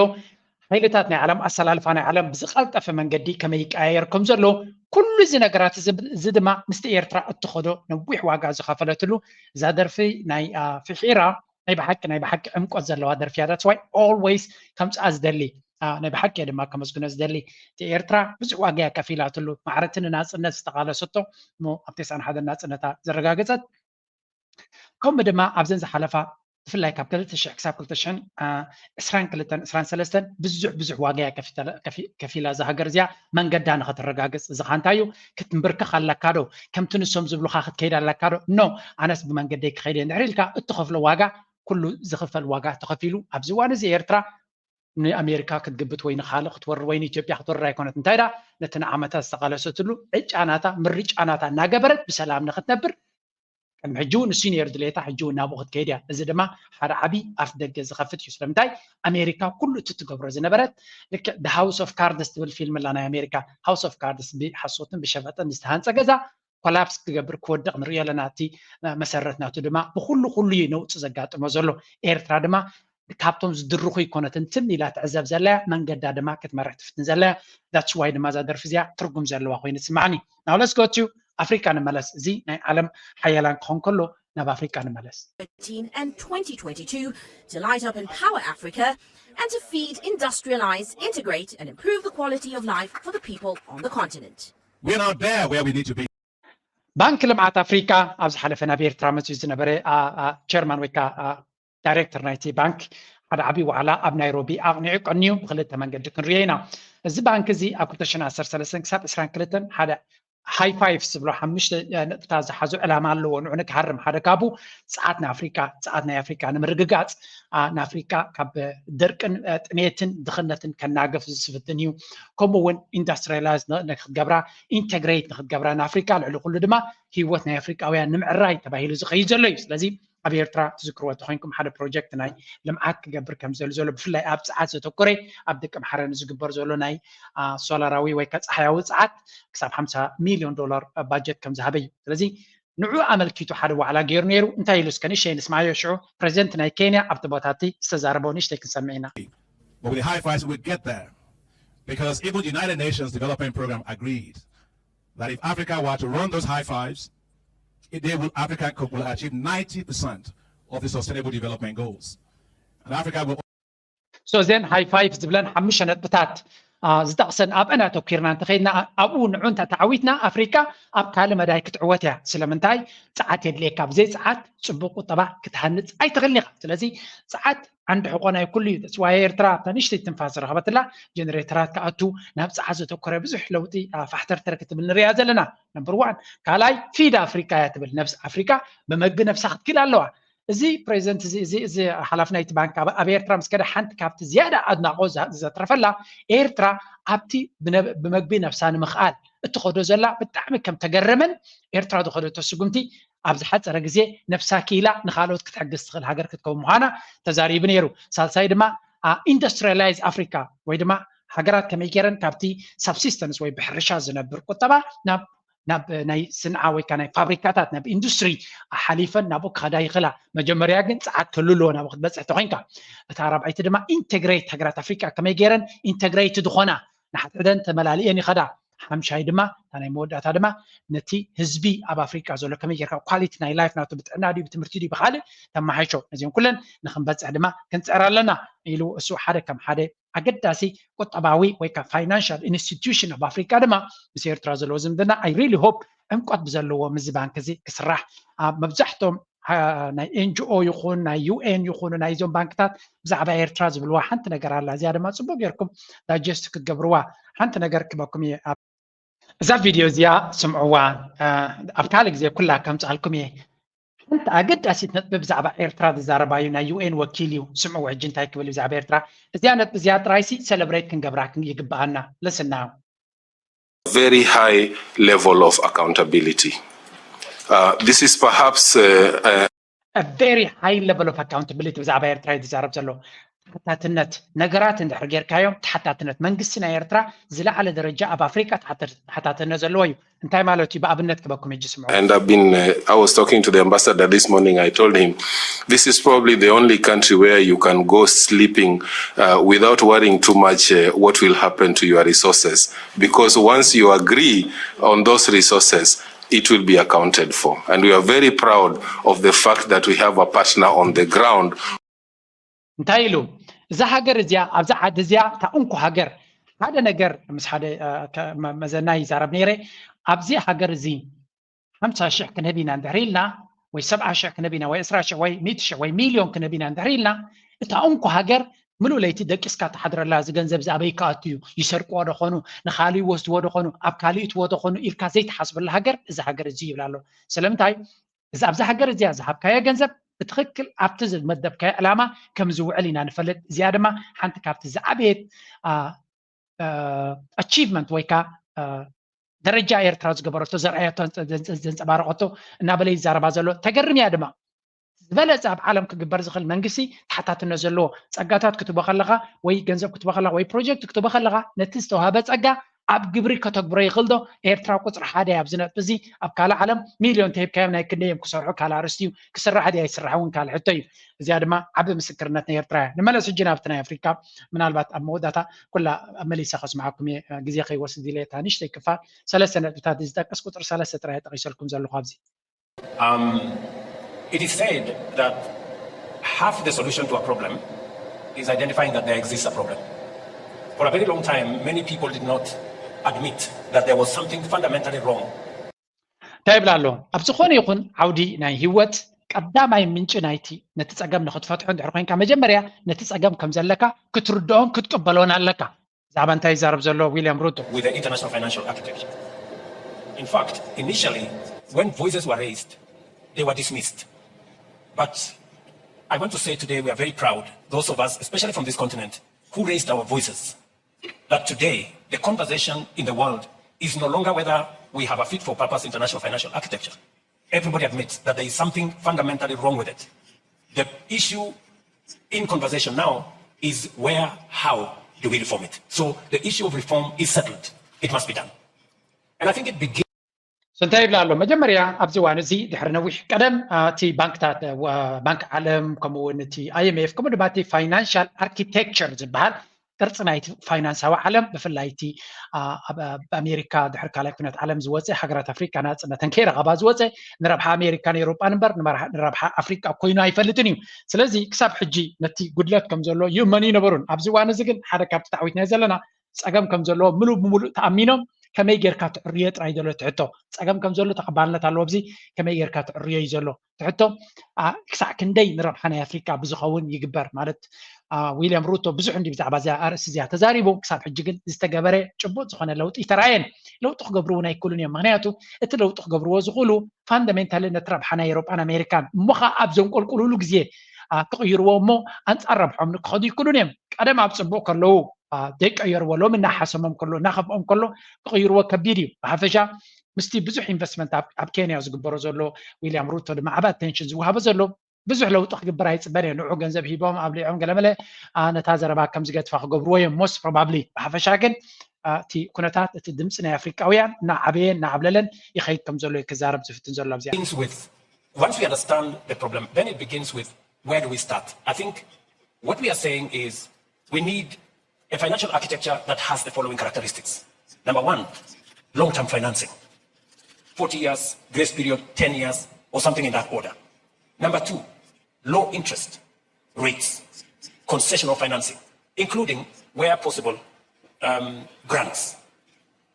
ሓይልታት ናይ ዓለም፣ ኣሰላልፋ ናይ ዓለም ብዝቐልጠፈ መንገዲ ከመይ ይቀያየር ከም ዘሎ፣ ኩሉ እዚ ነገራት እዚ እዚ ድማ ምስቲ ኤርትራ እትኸዶ ነዊሕ ዋጋ ዝኸፈለትሉ እዛ ደርፊ ናይ ፊሒራ ናይ ብሓቂ ናይ ብሓቂ ዕምቆት ዘለዋ ደርፊ እያ። That's why always ከምጽኣ ዝደሊ ናይ ብሓቂ ድማ ከመስግኖ ዝደሊ እቲ ኤርትራ ብዙሕ ዋጋ እያ ከፊላትሉ ማዕረቲ ንናጽነት ዝተቓለሰቶ እሞ ኣብ ተስዓን ሓደን ናጽነታ ዘረጋገጸት ከምኡ ድማ ኣብዘን ዝሓለፋ ብፍላይ ካብ ክልተ ሽሕ ክሳብ ክልተ ሽሕን ዕስራን ክልተን ዕስራን ሰለስተን ብዙሕ ብዙሕ ዋጋ እያ ከፊላ እዛ ሃገር እዚኣ መንገዳ ንኸተረጋግፅ። እዚ ኸ እንታይ እዩ? ክትንብርከኽ ኣለካ ዶ? ከምቲ ንሶም ዝብሉኻ ክትከይድ ኣለካ ዶ? ኖ፣ ኣነስ ብመንገደይ ክኸይድ እየ እንድሕር ኢልካ እትኸፍሎ ዋጋ ኩሉ ዝኽፈል ዋጋ ተኸፊሉ ኣብዚ እዋን እዚ ኤርትራ ንኣሜሪካ ክትግብት ወይ ንኻልእ ክትወርር ወይ ንኢትዮጵያ ክትወርር ኣይኮነት። እንታይ ዳ ነቲ ንዓመታት ዝተቓለሰትሉ ዕጫናታ ምርጫናታ እናገበረት ብሰላም ንኽትነብር ቅድሚ ሕጂ እውን ንሱ ነይሩ ድሌታ፣ ሕጂ እውን ናብኡ ክትከይድ እያ። እዚ ድማ ሓደ ዓብዪ ኣፍ ደገ ዝኸፍት እዩ። ስለምንታይ? ኣሜሪካ ኩሉ እቲ ትገብሮ ዝነበረት፣ ልክዕ ሃውስ ኦፍ ካርድስ ትብል ፊልም ኣላ ናይ ኣሜሪካ። ሃውስ ኦፍ ካርድስ ብሓሶትን ብሸፈጥን ዝተሃንፀ ገዛ ኮላፕስ ክገብር ክወድቕ ንሪኦ ኣለና። እቲ መሰረት ናቱ ድማ ብኩሉ ኩሉ እዩ ነውፂ ዘጋጥሞ ዘሎ። ኤርትራ ድማ ካብቶም ዝድርኹ ኣይኮነትን ትም ኢላ ትዕዘብ ዘለያ፣ መንገዳ ድማ ክትመርሕ ትፍትን ዘለያ። That's why ድማ እዛ ደርፊ እዚኣ ትርጉም ዘለዋ ኮይኑ ትስማዕኒ። Now let's go to ኣፍሪካ ንመለስ። እዚ ናይ ዓለም ሓያላን ክኾን ከሎ ናብ ኣፍሪካ ንመለስ። and twenty twenty-two to light up and power Africa and to feed, industrialize, integrate and improve the quality of life for the people on the continent. We're not there where we need to be. ባንክ ልምዓት ኣፍሪካ ኣብ ዝሓለፈ ናብ ኤርትራ መፅዩ ዝነበረ ቸርማን ወይ ከዓ ዳይሬክተር ናይቲ ባንክ ሓደ ዓብዪ ዋዕላ ኣብ ናይሮቢ ኣቕኒዑ ቀንዩ ብክልተ መንገዲ ክንሪኦ ኢና። እዚ ባንክ እዚ ኣብ ክልተ ሽሕን ዓሰርተ ሰለስተን ክሳብ ዕስራን ክልተን ሓደ ሃይ ፋይቭ ዝብሎ ሓሙሽተ ነጥብታት ዝሓዙ ዕላማ ኣለዎ። ንዑ ንክሃርም ሓደ ካብኡ ፀዓት ንኣፍሪካ፣ ፀዓት ናይ ኣፍሪካ ንምርግጋፅ ንኣፍሪካ ካብ ደርቅን ጥሜትን ድኽነትን ከናገፍ ዝፍትን እዩ። ከምኡ እውን ኢንዳስትሪላይዝ ንክትገብራ፣ ኢንቴግሬት ንክትገብራ ንኣፍሪካ፣ ልዕሊ ኩሉ ድማ ህይወት ናይ ኣፍሪካውያን ንምዕራይ ተባሂሉ ዝኸይድ ዘሎ እዩ። ስለዚ ኣብ ኤርትራ ትዝክርዎ ተኮይንኩም ሓደ ፕሮጀክት ናይ ልምዓት ክገብር ከም ዘሉ ዘሎ ብፍላይ ኣብ ፀዓት ዘተኮረ ኣብ ደቂ ኣምሓረ ንዝግበር ዘሎ ናይ ሶላራዊ ወይ ከዓ ፀሓያዊ ፀዓት ክሳብ ሓምሳ ሚሊዮን ዶላር ባጀት ከም ዝሃበ እዩ። ስለዚ ንዑ ኣመልኪቱ ሓደ ዋዕላ ገይሩ ነይሩ። እንታይ ኢሉ እስከ ንእሽተይ ንስማዮ። ሽዑ ፕሬዚደንት ናይ ኬንያ ኣብቲ ቦታ እቲ ዝተዛረበ ንእሽተይ ክንሰምዕ ኢና። But with the high fives, we get there. Because even the United Nations Development Program agreed that if Africa were to run those high fives, it, they will, Africa could, will achieve ninety percent of the sustainable development goals. And Africa will so then ሃይ ፋይቭ ዝብለን ሓሙሽተ ነጥብታት ዝጠቕሰን ኣብአን ኣተኪርና እንተኸይድና ኣብኡ ንዑ እንተ ተዓዊትና ኣፍሪካ ኣብ ካልእ መዳይ ክትዕወት እያ። ስለምንታይ? ፀዓት የድልየካ። ብዘይ ፀዓት ፅቡቅ ቁጠባ ክትሃንፅ ኣይትኽእልን ኢኻ። ስለዚ ፀዓት ዓንዲ ሕቆ ናይ ኩሉ እዩ። That's why ኤርትራ ኣብታ ንእሽተይ ትንፋስ ዝረኸበትላ ጀነሬተራት ክኣቱ ናብ ፀዓት ዘተኮረ ብዙሕ ለውጢ ፋሕተርተር ክትብል ንሪኣ ዘለና። ነምበር ዋን። ካልኣይ ፊድ ኣፍሪካ እያ ትብል። ነብስ ኣፍሪካ ብመግቢ ነብሳ ክትክል ኣለዋ። እዚ ፕሬዚደንት እዚ እዚ እዚ ሓላፊ ናይቲ ባንክ ኣብ ኤርትራ ምስ ከደ ሓንቲ ካብቲ ዝያዳ ኣድናቆት ዘትረፈላ ኤርትራ ኣብቲ ብመግቢ ነብሳ ንምኽኣል እትኸዶ ዘላ ብጣዕሚ ከም ተገረመን ኤርትራ ዝኸደቶ ስጉምቲ ኣብ ዝሓፀረ ግዜ ነብሳ ክኢላ ንካልኦት ክትሕግዝ ትኽእል ሃገር ክትከውን ምዃና ተዛሪቡ ነይሩ። ሳልሳይ ድማ ኢንዱስትሪላይዝ ኣፍሪካ ወይ ድማ ሃገራት ከመይ ገይረን ካብቲ ሳብሲስተንስ ወይ ብሕርሻ ዝነብር ቁጠባ ናብ ናብ ናይ ስንዓ ወይ ከዓ ናይ ፋብሪካታት ናብ ኢንዱስትሪ ሓሊፈን ናብኡ ክኸዳ ይኽእላ። መጀመርያ ግን ፀዓት ክህሉ ኣለዎ ናብኡ ክትበፅሕ ተኮይንካ። እታ ራብዓይቲ ድማ ኢንቴግሬት ሃገራት ኣፍሪካ ከመይ ገይረን ኢንቴግሬት ዝኾና ንሓድሕደን ተመላሊኤን ይኸዳ። ሓምሻይ ድማ እታ ናይ መወዳእታ ድማ ነቲ ህዝቢ ኣብ ኣፍሪካ ዘሎ ከመይ ጌርካ ኳሊቲ ናይ ላይፍ ናቱ ብጥዕና ድዩ ብትምህርቲ ድዩ ብካልእ ተመሓይሾ ነዚኦም ኩለን ንክንበፅሕ ድማ ክንፅዕር ኣለና ኢሉ እሱ ሓደ ከም ሓደ ኣገዳሲ ቁጠባዊ ወይ ከዓ ፋይናንሻል ኢንስቲትዩሽን ኣብ ኣፍሪካ ድማ ምስ ኤርትራ ዘለዎ ዝምድና I really hope ዕምቆት ብዘለዎ ምዚ ባንክ እዚ ክስራሕ ኣብ መብዛሕቶም ናይ ኤንጂኦ ይኹን ናይ ዩኤን ይኹኑ ናይዞም ባንክታት ብዛዕባ ኤርትራ ዝብልዋ ሓንቲ ነገር ኣላ። እዚኣ ድማ ፅቡቅ ጌርኩም ዳይጀስት ክትገብርዋ ሓንቲ ነገር ክበኩም እየ። እዛ ቪድዮ እዚኣ ስምዕዋ ኣብ ካልእ ግዜ ኩላ ከምፅኣልኩም እየ። ሓንቲ ኣገዳሲት ነጥቢ ብዛዕባ ኤርትራ ዝዛረባ እዩ። ናይ ዩኤን ወኪል እዩ። ስምዕዎ ሕጂ እንታይ ክብል ብዛዕባ ኤርትራ። እዚኣ ነጥቢ እዚኣ ጥራይሲ ሰለብሬት ክንገብራ ይግብኣና። ልስና very high level of accountability. Uh, this is perhaps uh, uh, very high level of accountability ብዛዕባ ኤርትራ እዩ ዝዛረብ ዘሎ። ተሓታትነት ነገራት እንድሕር ጌርካዮም ተሓታትነት መንግስቲ ናይ ኤርትራ ዝለዓለ ደረጃ ኣብ ኣፍሪቃ ተሓታትነት ዘለዎ እዩ። እንታይ ማለት እዩ? ብኣብነት ክበኩም ሕጂ ስምዑ። And I've been, uh, I was talking to the ambassador this morning. I told him, this is probably the only country where you can go sleeping uh, without worrying too much uh, what will happen to your resources. Because once you agree on those resources, it will be accounted for. And we are very proud of the fact that we have a partner on the ground. እንታይ ኢሉ? እዛ ሃገር እዚኣ ኣብዛ ዓዲ እዚኣ እታ እንኮ ሃገር ሓደ ነገር ምስ ሓደ መዘና ይዛረብ ነይረ። ኣብዚ ሃገር እዚ ሓምሳ ሽሕ ክንህብ ኢና እንድሕር ኢልና ወይ ሰብዓ ሽሕ ክንህብ ኢና ወይ ዕስራ ሽሕ ወይ ሚእቲ ሽሕ ወይ ሚልዮን ክንህብ ኢና እንድሕር ኢልና እታ እንኮ ሃገር ምሉእ ለይቲ ደቂስካ ትሓድረላ። እዚ ገንዘብ እዚ ኣበይ ክኣቱ እዩ? ይሰርቅዎ ዶ ኾኑ? ንኻልእ ይወስድዎ ዶ ኾኑ? ኣብ ካልእ ይእትዎ ዶ ኾኑ? ኢልካ ዘይትሓስበላ ሃገር እዛ ሃገር እዚ ይብል ኣሎ። ስለምንታይ? እዚ ኣብዛ ሃገር እዚኣ ዝሃብካዮ ገንዘብ ብትኽክል ኣብቲ ዝመደብካዮ ዕላማ ከም ዝውዕል ኢና ንፈልጥ። እዚኣ ድማ ሓንቲ ካብቲ ዝዓበየት ኣቺቭመንት ወይ ከዓ ደረጃ ኤርትራ ዝገበረቶ ዘርኣየቶ ዘንፀባረቀቶ እናበለ ይዛረባ ዘሎ። ተገርም እያ ድማ። ዝበለፀ ኣብ ዓለም ክግበር ዝኽእል መንግስቲ ተሓታትነት ዘለዎ ጸጋታት ክትቦ ከለኻ ወይ ገንዘብ ክትቦ ከለኻ ወይ ፕሮጀክት ክትቦ ከለኻ ነቲ ዝተዋህበ ጸጋ ኣብ ግብሪ ከተግብሮ ይኽእል ዶ? ኤርትራ ቁፅሪ ሓደ እያ ኣብዚ ነጥቢ እዚ። ኣብ ካልእ ዓለም ሚልዮን ተሂብካዮም ናይ ክንደይ እዮም ክሰርሑ ካልእ ኣርእስቲ እዩ። ክስራሕ ድዩ ኣይስራሕ እውን ካልእ ሕቶ እዩ። እዚኣ ድማ ዓቢ ምስክርነት ናይ ኤርትራ እያ። ንመለስ ሕጂ ናብቲ ናይ ኣፍሪካ ምናልባት ኣብ መወዳእታ ኩላ መሊሰ ከስምዓኩም እየ ግዜ ከይወስድ ኢለ እታ ንእሽተይ ክፋል ሰለስተ ነጥብታት ዝጠቅስ ቁፅሪ ሰለስተ ጥራይ ጠቂሰልኩም ዘለኹ ኣብዚ። Um, it is said that half the solution to a problem is identifying that there exists a problem. For a very long time, many people did not admit that there was something fundamentally wrong. እንታይ ይብላ ኣሎ? ኣብ ዝኾነ ይኹን ዓውዲ ናይ ህይወት ቀዳማይ ምንጪ ናይቲ ነቲ ጸገም ንክትፈትሖ እንድሕር ኮይንካ መጀመርያ ነቲ ጸገም ከም ዘለካ ክትርድኦን ክትቅበሎን ኣለካ። ብዛዕባ እንታይ ይዛረብ ዘሎ ዊልያም ሩቶ? With the international financial architecture. In fact, initially, when voices were raised, they were dismissed. But I want to say today we are very proud, those of us, especially from this continent, who raised our voices, that today the conversation in the world is no longer whether we have a fit for purpose international financial architecture. Everybody admits that there is something fundamentally wrong with it. The issue in conversation now is where, how do we reform it? So the issue of reform is settled. It must be done. And I think it begins እንታይ ይብላ ኣሎ? መጀመርያ ኣብዚ እዋን እዚ ድሕሪ ነዊሕ ቀደም እቲ ባንክታት ባንክ ዓለም ከምኡ እውን እቲ ኣይኤምኤፍ ከምኡ ድማ እቲ ፋይናንሻል ኣርኪቴክቸር ዝበሃል ቅርፂ ናይቲ ፋይናንሳዊ ዓለም ብፍላይ እቲ ኣብ ኣሜሪካ ድሕሪ ካልኣይ ኩነት ዓለም ዝወፀ ሃገራት ኣፍሪካ ናፅነተን ከይረኸባ ዝወፀ ንረብሓ ኣሜሪካን ኤሮጳን እምበር ንረብሓ ኣፍሪካ ኮይኑ ኣይፈልጥን እዩ። ስለዚ ክሳብ ሕጂ ነቲ ጉድለት ከም ዘሎ ይእመኑ ይነበሩን። ኣብዚ እዋን እዚ ግን ሓደ ካብቲ ታዕዊትና ዘለና ፀገም ከም ዘለዎ ምሉእ ብምሉእ ተኣሚኖም ከመይ ጌርካ ትዕርዮ ጥራይ ዘሎ ትሕቶ። ፀገም ከም ዘሎ ተቐባልነት ኣለዎ። ኣብዚ ከመይ ጌርካ ትዕርዮ እዩ ዘሎ ትሕቶ። ክሳዕ ክንደይ ንረብሓ ናይ ኣፍሪካ ብዝኸውን ይግበር ማለት ዊልያም ሩቶ ብዙሕ እንዲ ብዛዕባ እዚኣ ኣርእስቲ እዚኣ ተዛሪቡ። ክሳብ ሕጂ ግን ዝተገበረ ጭቡጥ ዝኾነ ለውጢ ይተራየን። ለውጢ ክገብሩ እውን ኣይክእሉን እዮም። ምክንያቱ እቲ ለውጢ ክገብርዎ ዝኽእሉ ፋንዳሜንታሊ ነቲ ረብሓ ናይ ኤሮጳን ኣሜሪካን እሞ ከዓ ኣብ ዘንቆልቁሉሉ ግዜ ክቕይርዎ እሞ ኣንፃር ረብሖም ክኸዱ ይክእሉን እዮም። ቀደም ኣብ ፅቡቅ ከለዉ ዘይቀየርዎ ሎም እናሓሰሞም ከሎ እናኸፍኦም ከሎ ክቕይርዎ ከቢድ እዩ። ብሓፈሻ ምስቲ ብዙሕ ኢንቨስትመንት ኣብ ኬንያ ዝግበሮ ዘሎ ዊልያም ሩቶ ድማ ዓብ ኣቴንሽን ዝወሃቦ ዘሎ ብዙሕ ለውጢ ክግበር ኣይፅበን እየ። ንዑ ገንዘብ ሂቦም ኣብሊዖም ገለመለ ነታ ዘረባ ከም ዝገድፋ ክገብርዎ እዮም most probably። ብሓፈሻ ግን እቲ ኩነታት እቲ ድምፂ ናይ ኣፍሪቃውያን እናዓበየ እናዓብለለን ይኸይድ ከም ዘሎ ክዛረብ ዝፍትን ዘሎ ኣብዚኣ። Once we understand the problem, then it begins with where do we start? I think what we are saying is we need a financial architecture that has the following characteristics. Number one, long-term financing. forty years, grace period, ten years, or something in that order. Number two, low interest rates, concessional financing, including, where possible, um, grants.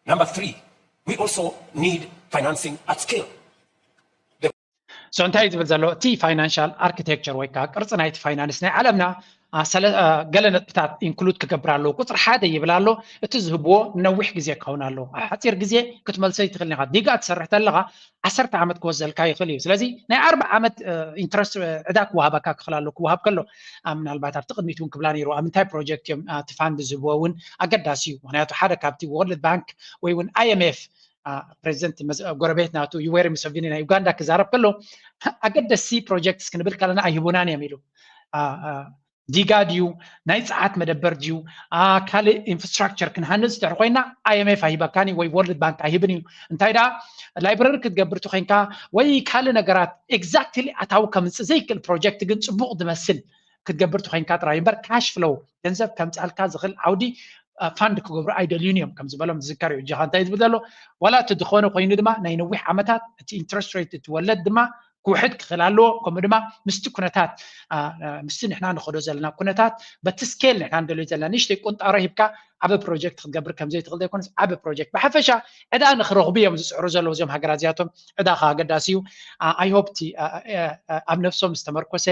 Number three, we also need financing at scale. So እንታይ ዝብል ዘሎ እቲ ፋይናንሻል ኣርኪቴክቸር ወይ ከዓ ቅርፂ ናይቲ ፋይናንስ ናይ ዓለምና ገለ ነጥብታት ኢንክሉድ ክገብር ኣለዎ። ቁፅሪ ሓደ ይብል ኣሎ። እቲ ዝህብዎ ነዊሕ ግዜ ክኸውን ኣለዎ። ኣብ ሓፂር ግዜ ክትመልሶ ይትኽእል ኢኻ። ዲጋ ትሰርሕ ተለኻ ዓሰርተ ዓመት ክወስደልካ ይኽእል እዩ። ስለዚ ናይ ኣርብዓ ዓመት ኢንትረስት ዕዳ ክወሃበካ ክኽእል ኣሎ። ክወሃብ ከሎ ምናልባት ኣብቲ ቅድሚት እውን ክብላ ነይሩ ኣብ ምንታይ ፕሮጀክት እዮም እቲ ፋንድ ዝህብዎ እውን ኣገዳሲ እዩ። ምክንያቱ ሓደ ካብቲ ወርልድ ባንክ ወይ እውን ኣይኤምኤፍ ፕሬዚደንት ጎረቤት ናቱ ዩዌሪ ሙሰቪኒ ናይ ዩጋንዳ ክዛረብ ከሎ ኣገደሲ ፕሮጀክትስ ክንብል ከለና ኣይህቡናን እዮም ኢሉ። ዲጋ ድዩ ናይ ፀዓት መደበር ድዩ ካልእ ኢንፍራስትራክቸር ክንሃንፅ ድሕር ኮይና ኣይኤምኤፍ ኣይህበካን እዩ ወይ ወርልድ ባንክ ኣይህብን እዩ። እንታይ ደኣ ላይብረሪ ክትገብር ትኮይንካ ወይ ካልእ ነገራት ኤግዛክትሊ ኣታዊ ከምፅእ ዘይክእል ፕሮጀክት ግን ፅቡቅ ዝመስል ክትገብር ትኮይንካ ጥራይ እምበር ካሽ ፍሎው ገንዘብ ከምፅኣልካ ዝኽእል ዓውዲ ፋንድ ክገብሩ ኣይደልዩን እዮም ከም ዝበሎም ዝዝከር እዩ። እጃኻ እንታይ ዝብል ዘሎ ዋላ እቲ ዝኾነ ኮይኑ ድማ ናይ ነዊሕ ዓመታት እቲ ኢንትረስት ሬት እቲ ወለድ ድማ ክውሕድ ክኽእል ኣለዎ። ከምኡ ድማ ምስቲ ኩነታት ምስቲ ንሕና ንኸዶ ዘለና ኩነታት በቲ ስኬል ንሕና ንደልዮ ዘለና ንእሽተይ ቁንጣሮ ሂብካ ዓበ ፕሮጀክት ክትገብር ከምዘይትኽእል ዘይኮነስ ዓበ ፕሮጀክት ብሓፈሻ ዕዳ ንክረኽቡ እዮም ዝፅዕሩ ዘለዉ እዚኦም ሃገራት እዚኣቶም። ዕዳ ከ ኣገዳሲ እዩ። ኣይሆፕ እቲ ኣብ ነብሶም ዝተመርኮሰ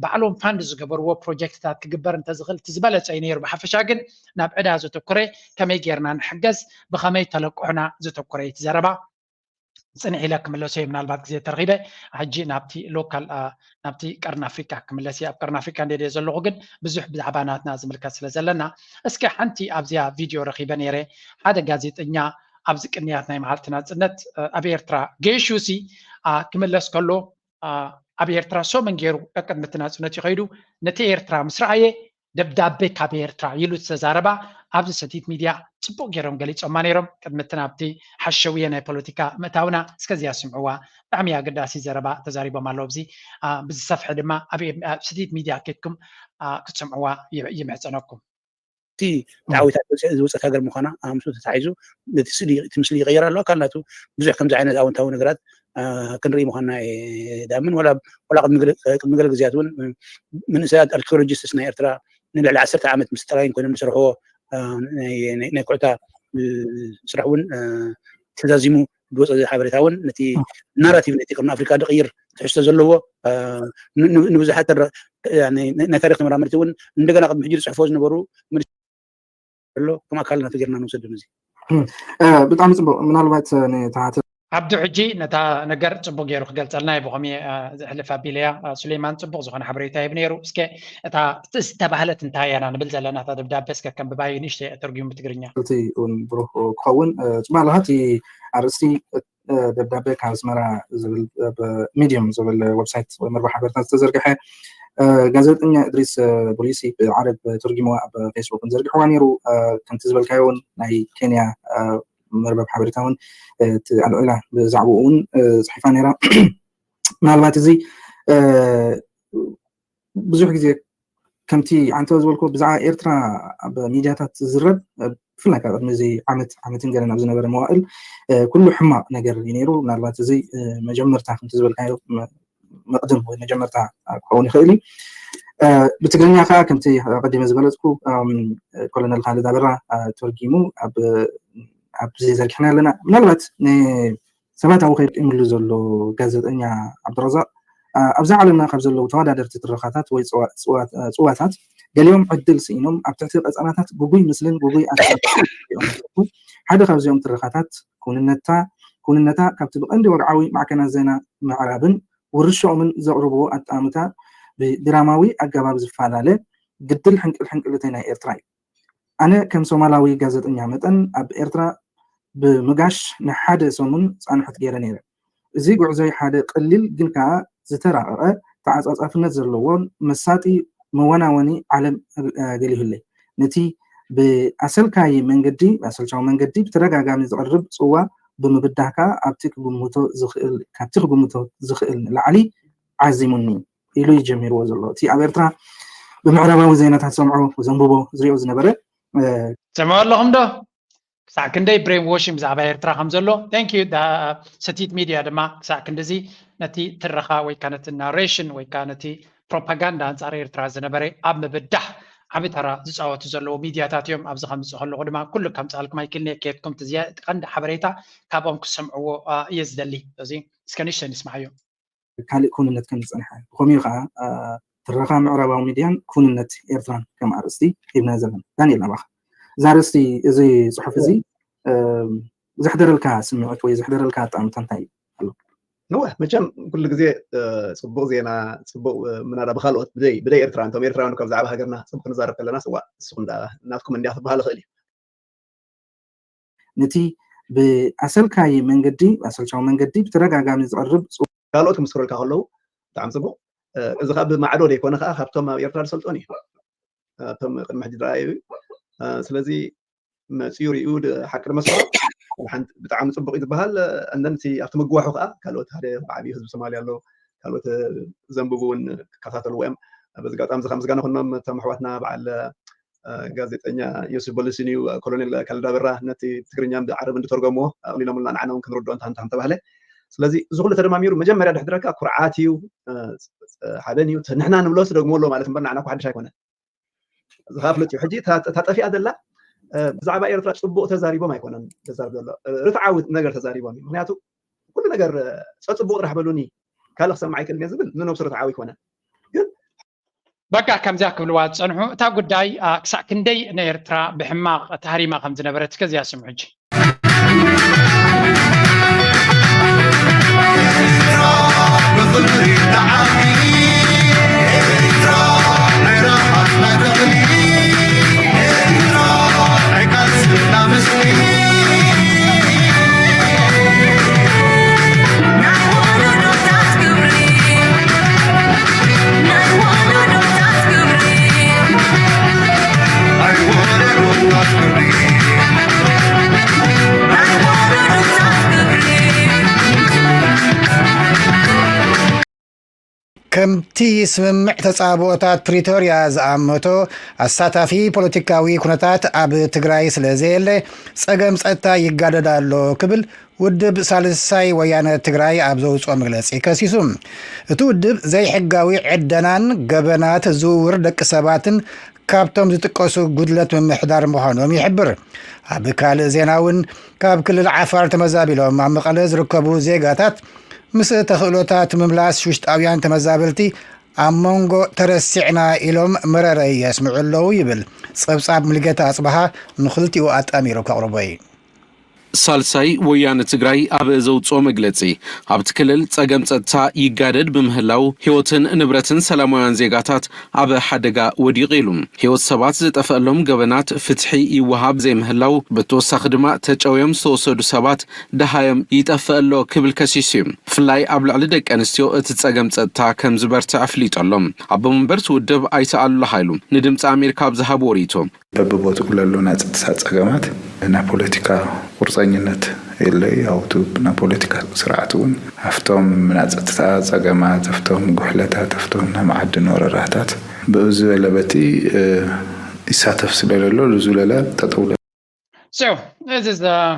ባዕሎም ፋንድ ዝገበርዎ ፕሮጀክትታት ክግበር እንተዝኽእል እቲ ዝበለፀ እዩ ነይሩ። ብሓፈሻ ግን ናብ ዕዳ ዘተኮረ ከመይ ጌርና ንሕገዝ ብኸመይ ተለቅሑና ዘተኮረ እዩ እቲ ዘረባ። ፅንሕ ኢለ ክምለሶ እየ ምናልባት ግዜ ተረኺበ። ሕጂ ናብቲ ሎካል ናብቲ ቀርኒ ኣፍሪካ ክምለስ እየ። ኣብ ቀርኒ ኣፍሪካ እንደ ዘለኹ ግን ብዙሕ ብዛዕባ ናትና ዝምልከት ስለ ዘለና እስኪ ሓንቲ ኣብዚኣ ቪድዮ ረኺበ ነይረ ሓደ ጋዜጠኛ ኣብዚ ቅንያት ናይ መዓልቲ ናጽነት ኣብ ኤርትራ ገይሹ ሲ ክምለስ ከሎ ኣብ ኤርትራ ሰሙን ገይሩ ቀቅድሚ እቲ ናጽነት እዩ ከይዱ። ነቲ ኤርትራ ምስ ረኣየ ደብዳቤ ካብ ኤርትራ ኢሉ ዝተዛረባ ኣብዚ ሰቲት ሚድያ ጽቡቕ ገይሮም ገሊጾማ ነይሮም። ቅድሚ እቲ ናብቲ ሓሸውየ ናይ ፖለቲካ ምእታውና እስከዚኣ ስምዕዋ። ብጣዕሚ ኣገዳሲ ዘረባ ተዛሪቦም ኣለዉ። ኣብዚ ብዝሰፍሐ ድማ ኣብ ሰቲት ሚድያ ኬድኩም ክትሰምዕዋ ይምሕጸነኩም። እቲ ተዓዊታት ዝወፀት ሃገር ምኳና ኣምሱ ተታሒዙ እቲ ስእሊ ይቀየር ኣሎ። ኣካል ናቱ ብዙሕ ከምዚ ዓይነት ኣወንታዊ ነገራት ክንርኢ ምኳና ዳምን ወላ ቅድሚ ገለ ግዜያት እውን መንእሰያት ኣርኪኦሎጂስትስ ናይ ኤርትራ ንልዕሊ ዓሰርተ ዓመት ምስ ጥራይን ኮይኖም ዝሰርሕዎ ናይ ኩዕታ ስራሕ እውን ተዛዚሙ ዝወፀ ሓበሬታ እውን ነቲ ናራቲቭ ነቲ ቅርኒ ኣፍሪካ ዝቕይር ትሕዝቶ ዘለዎ ንብዙሓት ናይ ታሪክ ተመራመርቲ እውን እንደገና ቅድሚ ሕጂ ዝፅሕፎ ዝነበሩ ኣሎ ከም ኣካል ናተ ጌርና ንውሰድ እዚ ብጣዕሚ ፅቡቅ ምናልባት ንተሓተ ኣብዱ ሕጂ ነታ ነገር ፅቡቅ ገይሩ ክገልፀልና እዩ ብኸምየ ዝሕልፍ ኣቢለያ ሱሌማን ፅቡቅ ዝኾነ ሓበሬታ ይብ ነይሩ እስከ እታ ዝተባህለት እንታይ እያና ንብል ዘለና እታ ደብዳቤ እስከ ከም ብባይ ንሽተ ተርጉም ብትግርኛ እውን ብሩህ ክኸውን ፅቡቅ ኣለካ እቲ ኣርእስቲ ደብዳቤ ካብ ኣስመራ ዝብል ሚድየም ዝብል ዌብሳይት ወይ መርበብ ሓበሬታ ዝተዘርግሐ ጋዜጠኛ እድሪስ ቡሊሲ ብዓረብ ተርጊምዋ ኣብ ፌስቡክ ዘርግሕዋ ነይሩ። ከምቲ ዝበልካዮ እውን ናይ ኬንያ መርበብ ሓበሬታ እውን ኣልዒላ ብዛዕባኡ እውን ፅሒፋ ነይራ። ምናልባት እዚ ብዙሕ ግዜ ከምቲ ዓንተ ዝበልኮ ብዛዕባ ኤርትራ ኣብ ሚድያታት ዝዝረብ ብፍላይ ካብ ቅድሚ እዚ ዓመት ዓመትን ገለን ኣብ ዝነበረ መዋእል ኩሉ ሕማቕ ነገር እዩ ነይሩ። ምናልባት እዚ መጀመርታ ከምቲ ዝበልካዮ መቕድም ወይ መጀመርታ ክኸውን ይኽእል እዩ። ብትግርኛ ከዓ ከምቲ ቀዲመ ዝበለፅኩ ኮሎነል ካልድ ኣበራ ተርጊሙ ኣብዚ ዘርጊሕና ኣለና። ምናልባት ሰባት ኣብኡ ከይቀይምሉ ዘሎ ጋዜጠኛ ዓብዱረዛቅ ኣብዛ ዓለምና ካብ ዘለዉ ተወዳደርቲ ትረኻታት ወይ ፅዋታት ገሊኦም ዕድል ስኢኖም ኣብ ትሕቲ ቀፀናታት ጉጉይ ምስልን ጉጉይ ሓደ ካብዚኦም ትረኻታት ክውንነታ ክውንነታ ካብቲ ብቀንዲ ወግዓዊ ማዕከናት ዜና ምዕራብን ውርሻኦምን ዘቕርብዎ ኣጣምታ ብድራማዊ ኣገባብ ዝፈላለ ግድል ሕንቅል ሕንቅልተይ ናይ ኤርትራ እዩ። ኣነ ከም ሶማላዊ ጋዜጠኛ መጠን ኣብ ኤርትራ ብምጋሽ ንሓደ ሰሙን ፃንሖት ገይረ ነይረ። እዚ ጉዕዞይ ሓደ ቀሊል ግን ከዓ ዝተራቐቐ ተዓፃፃፍነት ዘለዎን መሳጢ መወናወኒ ዓለም ገሊሁለይ። ነቲ ብኣሰልካይ መንገዲ ብኣሰልቻዊ መንገዲ ብተደጋጋሚ ዝቐርብ ፅዋ ብምብዳህ ከዓ ኣብቲ ክግምቶ ዝኽእል ካብቲ ክግምቶ ዝኽእል ንላዕሊ ዓዚሙኒ ኢሉ እዩ ጀሚርዎ ዘሎ። እቲ ኣብ ኤርትራ ብምዕራባዊ ዜናታት ዝሰምዖ ዘንብቦ ዝሪኦ ዝነበረ ሰምዖ ኣለኹም ዶ? ክሳዕ ክንደይ ብሬን ዎሽን ብዛዕባ ኤርትራ ከም ዘሎ thank you ሰቲት ሚድያ ድማ ክሳዕ ክንድዚ ነቲ ትረኻ ወይ ከዓ ነቲ ናሬሽን ወይ ከዓ ነቲ ፕሮፓጋንዳ ኣንፃር ኤርትራ ዝነበረ ኣብ ምብዳሕ ዓቢ ተራ ዝፃወቱ ዘለዉ ሚድያታት እዮም። ኣብዚ ከምፅእ ከለኹ ድማ ኩሉ ከምፅኣልኩም ኣይክልኒ ከየትኩም ትዝያ እቲ ቀንዲ ሓበሬታ ካብኦም ክሰምዕዎ እየ ዝደሊ። እዚ እስከ ንእሽተይ ንስማዓዮ። ካልእ ክውንነት ከም ዝፀንሐ ብኸምኡ ከዓ ትረኻ ምዕራባዊ ሚድያን ክውንነት ኤርትራን ከም ኣርእስቲ ሂብና ዘለና። ዳንኤል ናባኻ እዛ ኣርእስቲ እዚ ፅሑፍ እዚ ዘሕደረልካ ስምዕት ወይ ዘሕደረልካ ኣጣምታ እንታይ ኣሎ? ንወ መቸም ኩሉ ግዜ ፅቡቅ ዜና ፅቡቅ ምናዳ ብካልኦት ብደይ ብደይ ኤርትራ እንቶም ኤርትራውያን ካብ ዛዕባ ሃገርና ፅቡቅ ክንዛረብ ከለና ስዋ ንስኹም ናትኩም እንዲያ ክበሃል ይኽእል እዩ። ነቲ ብኣሰልካይ መንገዲ ኣሰልቻዊ መንገዲ ብተደጋጋሚ ዝቐርብ ካልኦት ክምስክረልካ ከለዉ ብጣዕሚ ፅቡቅ። እዚ ከዓ ብማዕዶ ዘይኮነ ከዓ ካብቶም ኣብ ኤርትራ ዝሰልጦን እዩ። እቶም ቅድሚ ሕጂ ዝረኣዩ እዩ። ስለዚ መፅዩ ሪኡ ሓቂ መስሎ ብጣዕሚ ፅቡቅ እዩ ዝበሃል። እንደን እቲ ኣብቲ ምግዋሑ ከዓ ካልኦት ሓደ ዓብዪ ህዝቢ ሶማልያ ኣሎ ካልኦት ዘንብቡ እውን ክከታተልዎ እዮም። በዚ ኣጋጣሚ እዚ ከዓ ምስጋና ኩኖም እቶም ኣሕዋትና በዓል ጋዜጠኛ ዮስፍ በልስን እዩ ኮሎኔል ካልድ ኣበራ ነቲ ትግርኛ ብዓረብ እንተተርጎምዎ ኣቕሊሎምልና ንዓና እውን ክንርድኦ እንታ እንተባህለ ስለዚ እዚ ኩሉ ተደማሚሩ መጀመርያ ድሕድረካ ኩርዓት እዩ ሓበን እዩ ንሕና ንብሎስ ደግሞ ኣሎ ማለት እምበር ንዓና ሓድሽ ኣይኮነን እዚ ከዓ ፍሉጥ እዩ ሕጂ እታ ጠፊኣ ዘላ ብዛዕባ ኤርትራ ፅቡቅ ተዛሪቦም ኣይኮነን ተዛርብ ዘሎ ርትዓዊ ነገር ተዛሪቦም እዩ ምክንያቱ ኩሉ ነገር ፀፅቡቅ ጥራሕ በሉኒ ካልእ ክሰምዕ ኣይክእልን እየ ዝብል ንነብሱ ርትዓዊ ኣይኮነን ግን በቃ ከምዚኣ ክብልዋ ዝፀንሑ እታ ጉዳይ ክሳዕ ክንደይ ንኤርትራ ብሕማቕ ተሃሪማ ከም ዝነበረት ከዚኣ ስምዑ ሕጂ ከምቲ ስምምዕ ተጻብኦታት ፕሪቶርያ ዝኣመቶ፣ ኣሳታፊ ፖለቲካዊ ኩነታት ኣብ ትግራይ ስለ ዘየለ፣ ጸገም ጸጥታ ይጋደድ ኣሎ ክብል ውድብ ሳልሳይ ወያነ ትግራይ ኣብ ዘውፅኦ መግለፂ ከሲሱ። እቲ ውድብ ዘይሕጋዊ ዕደናን ገበናት ዝውውር ደቂ ሰባትን ካብቶም ዝጥቀሱ ጉድለት ምምሕዳር ምዃኖም ይሕብር። ኣብ ካልእ ዜና እውን፣ ካብ ክልል ዓፋር ተመዛቢሎም ኣብ መቐለ ዝርከቡ ዜጋታት ምስ ተኽእሎታት ምምላስ ውሽጣውያን ተመዛበልቲ ኣብ መንጎ ተረሲዕና ኢሎም መረረይ የስምዑ ኣለዉ ይብል። ጸብጻብ ሙልጌታ ኣጽብሃ ንኽልቲኡ ኣጣሚሩ ከቕርቦ እዩ። ሳልሳይ ወያነ ትግራይ ኣብ ዘውፅኦ መግለፂ፣ ኣብቲ ክልል ፀገም ፀጥታ ይጋደድ ብምህላው ህይወትን ንብረትን ሰላማውያን ዜጋታት ኣብ ሓደጋ ወዲቑ ኢሉ። ህይወት ሰባት ዝጠፈአሎም ገበናት ፍትሒ ይወሃብ ዘይምህላው፣ ብተወሳኺ ድማ ተጨውዮም ዝተወሰዱ ሰባት ደሃዮም ይጠፍእ ኣሎ ክብል ከሲሱ እዩ። ብፍላይ ኣብ ልዕሊ ደቂ ኣንስትዮ እቲ ፀገም ፀጥታ ከም ዝበርትዕ ኣፍሊጡ ኣሎ። ኣቦ መንበር እቲ ውድብ ኣይተ ኣሉላ ሃይሉ ንድምፂ ኣሜሪካ ኣብ ዝሃብዎ ርእይቶ፣ በብቦትኡ ለሎ ናይ ጸጥታ ጸገማት፣ ናይ ፖለቲካ ቁርጸኝነት የለይ። ኣብቱ ናይ ፖለቲካ ስርዓት እውን ኣብቶም ናይ ጸጥታ ጸገማት፣ ኣብቶም ጉሕለታት፣ ኣብቶም ናይ መዓድን ወረራታት ብኡ ዝበለ በቲ ይሳተፍ ስለለሎ፣ ዝለለ ጠጠው So, this is uh,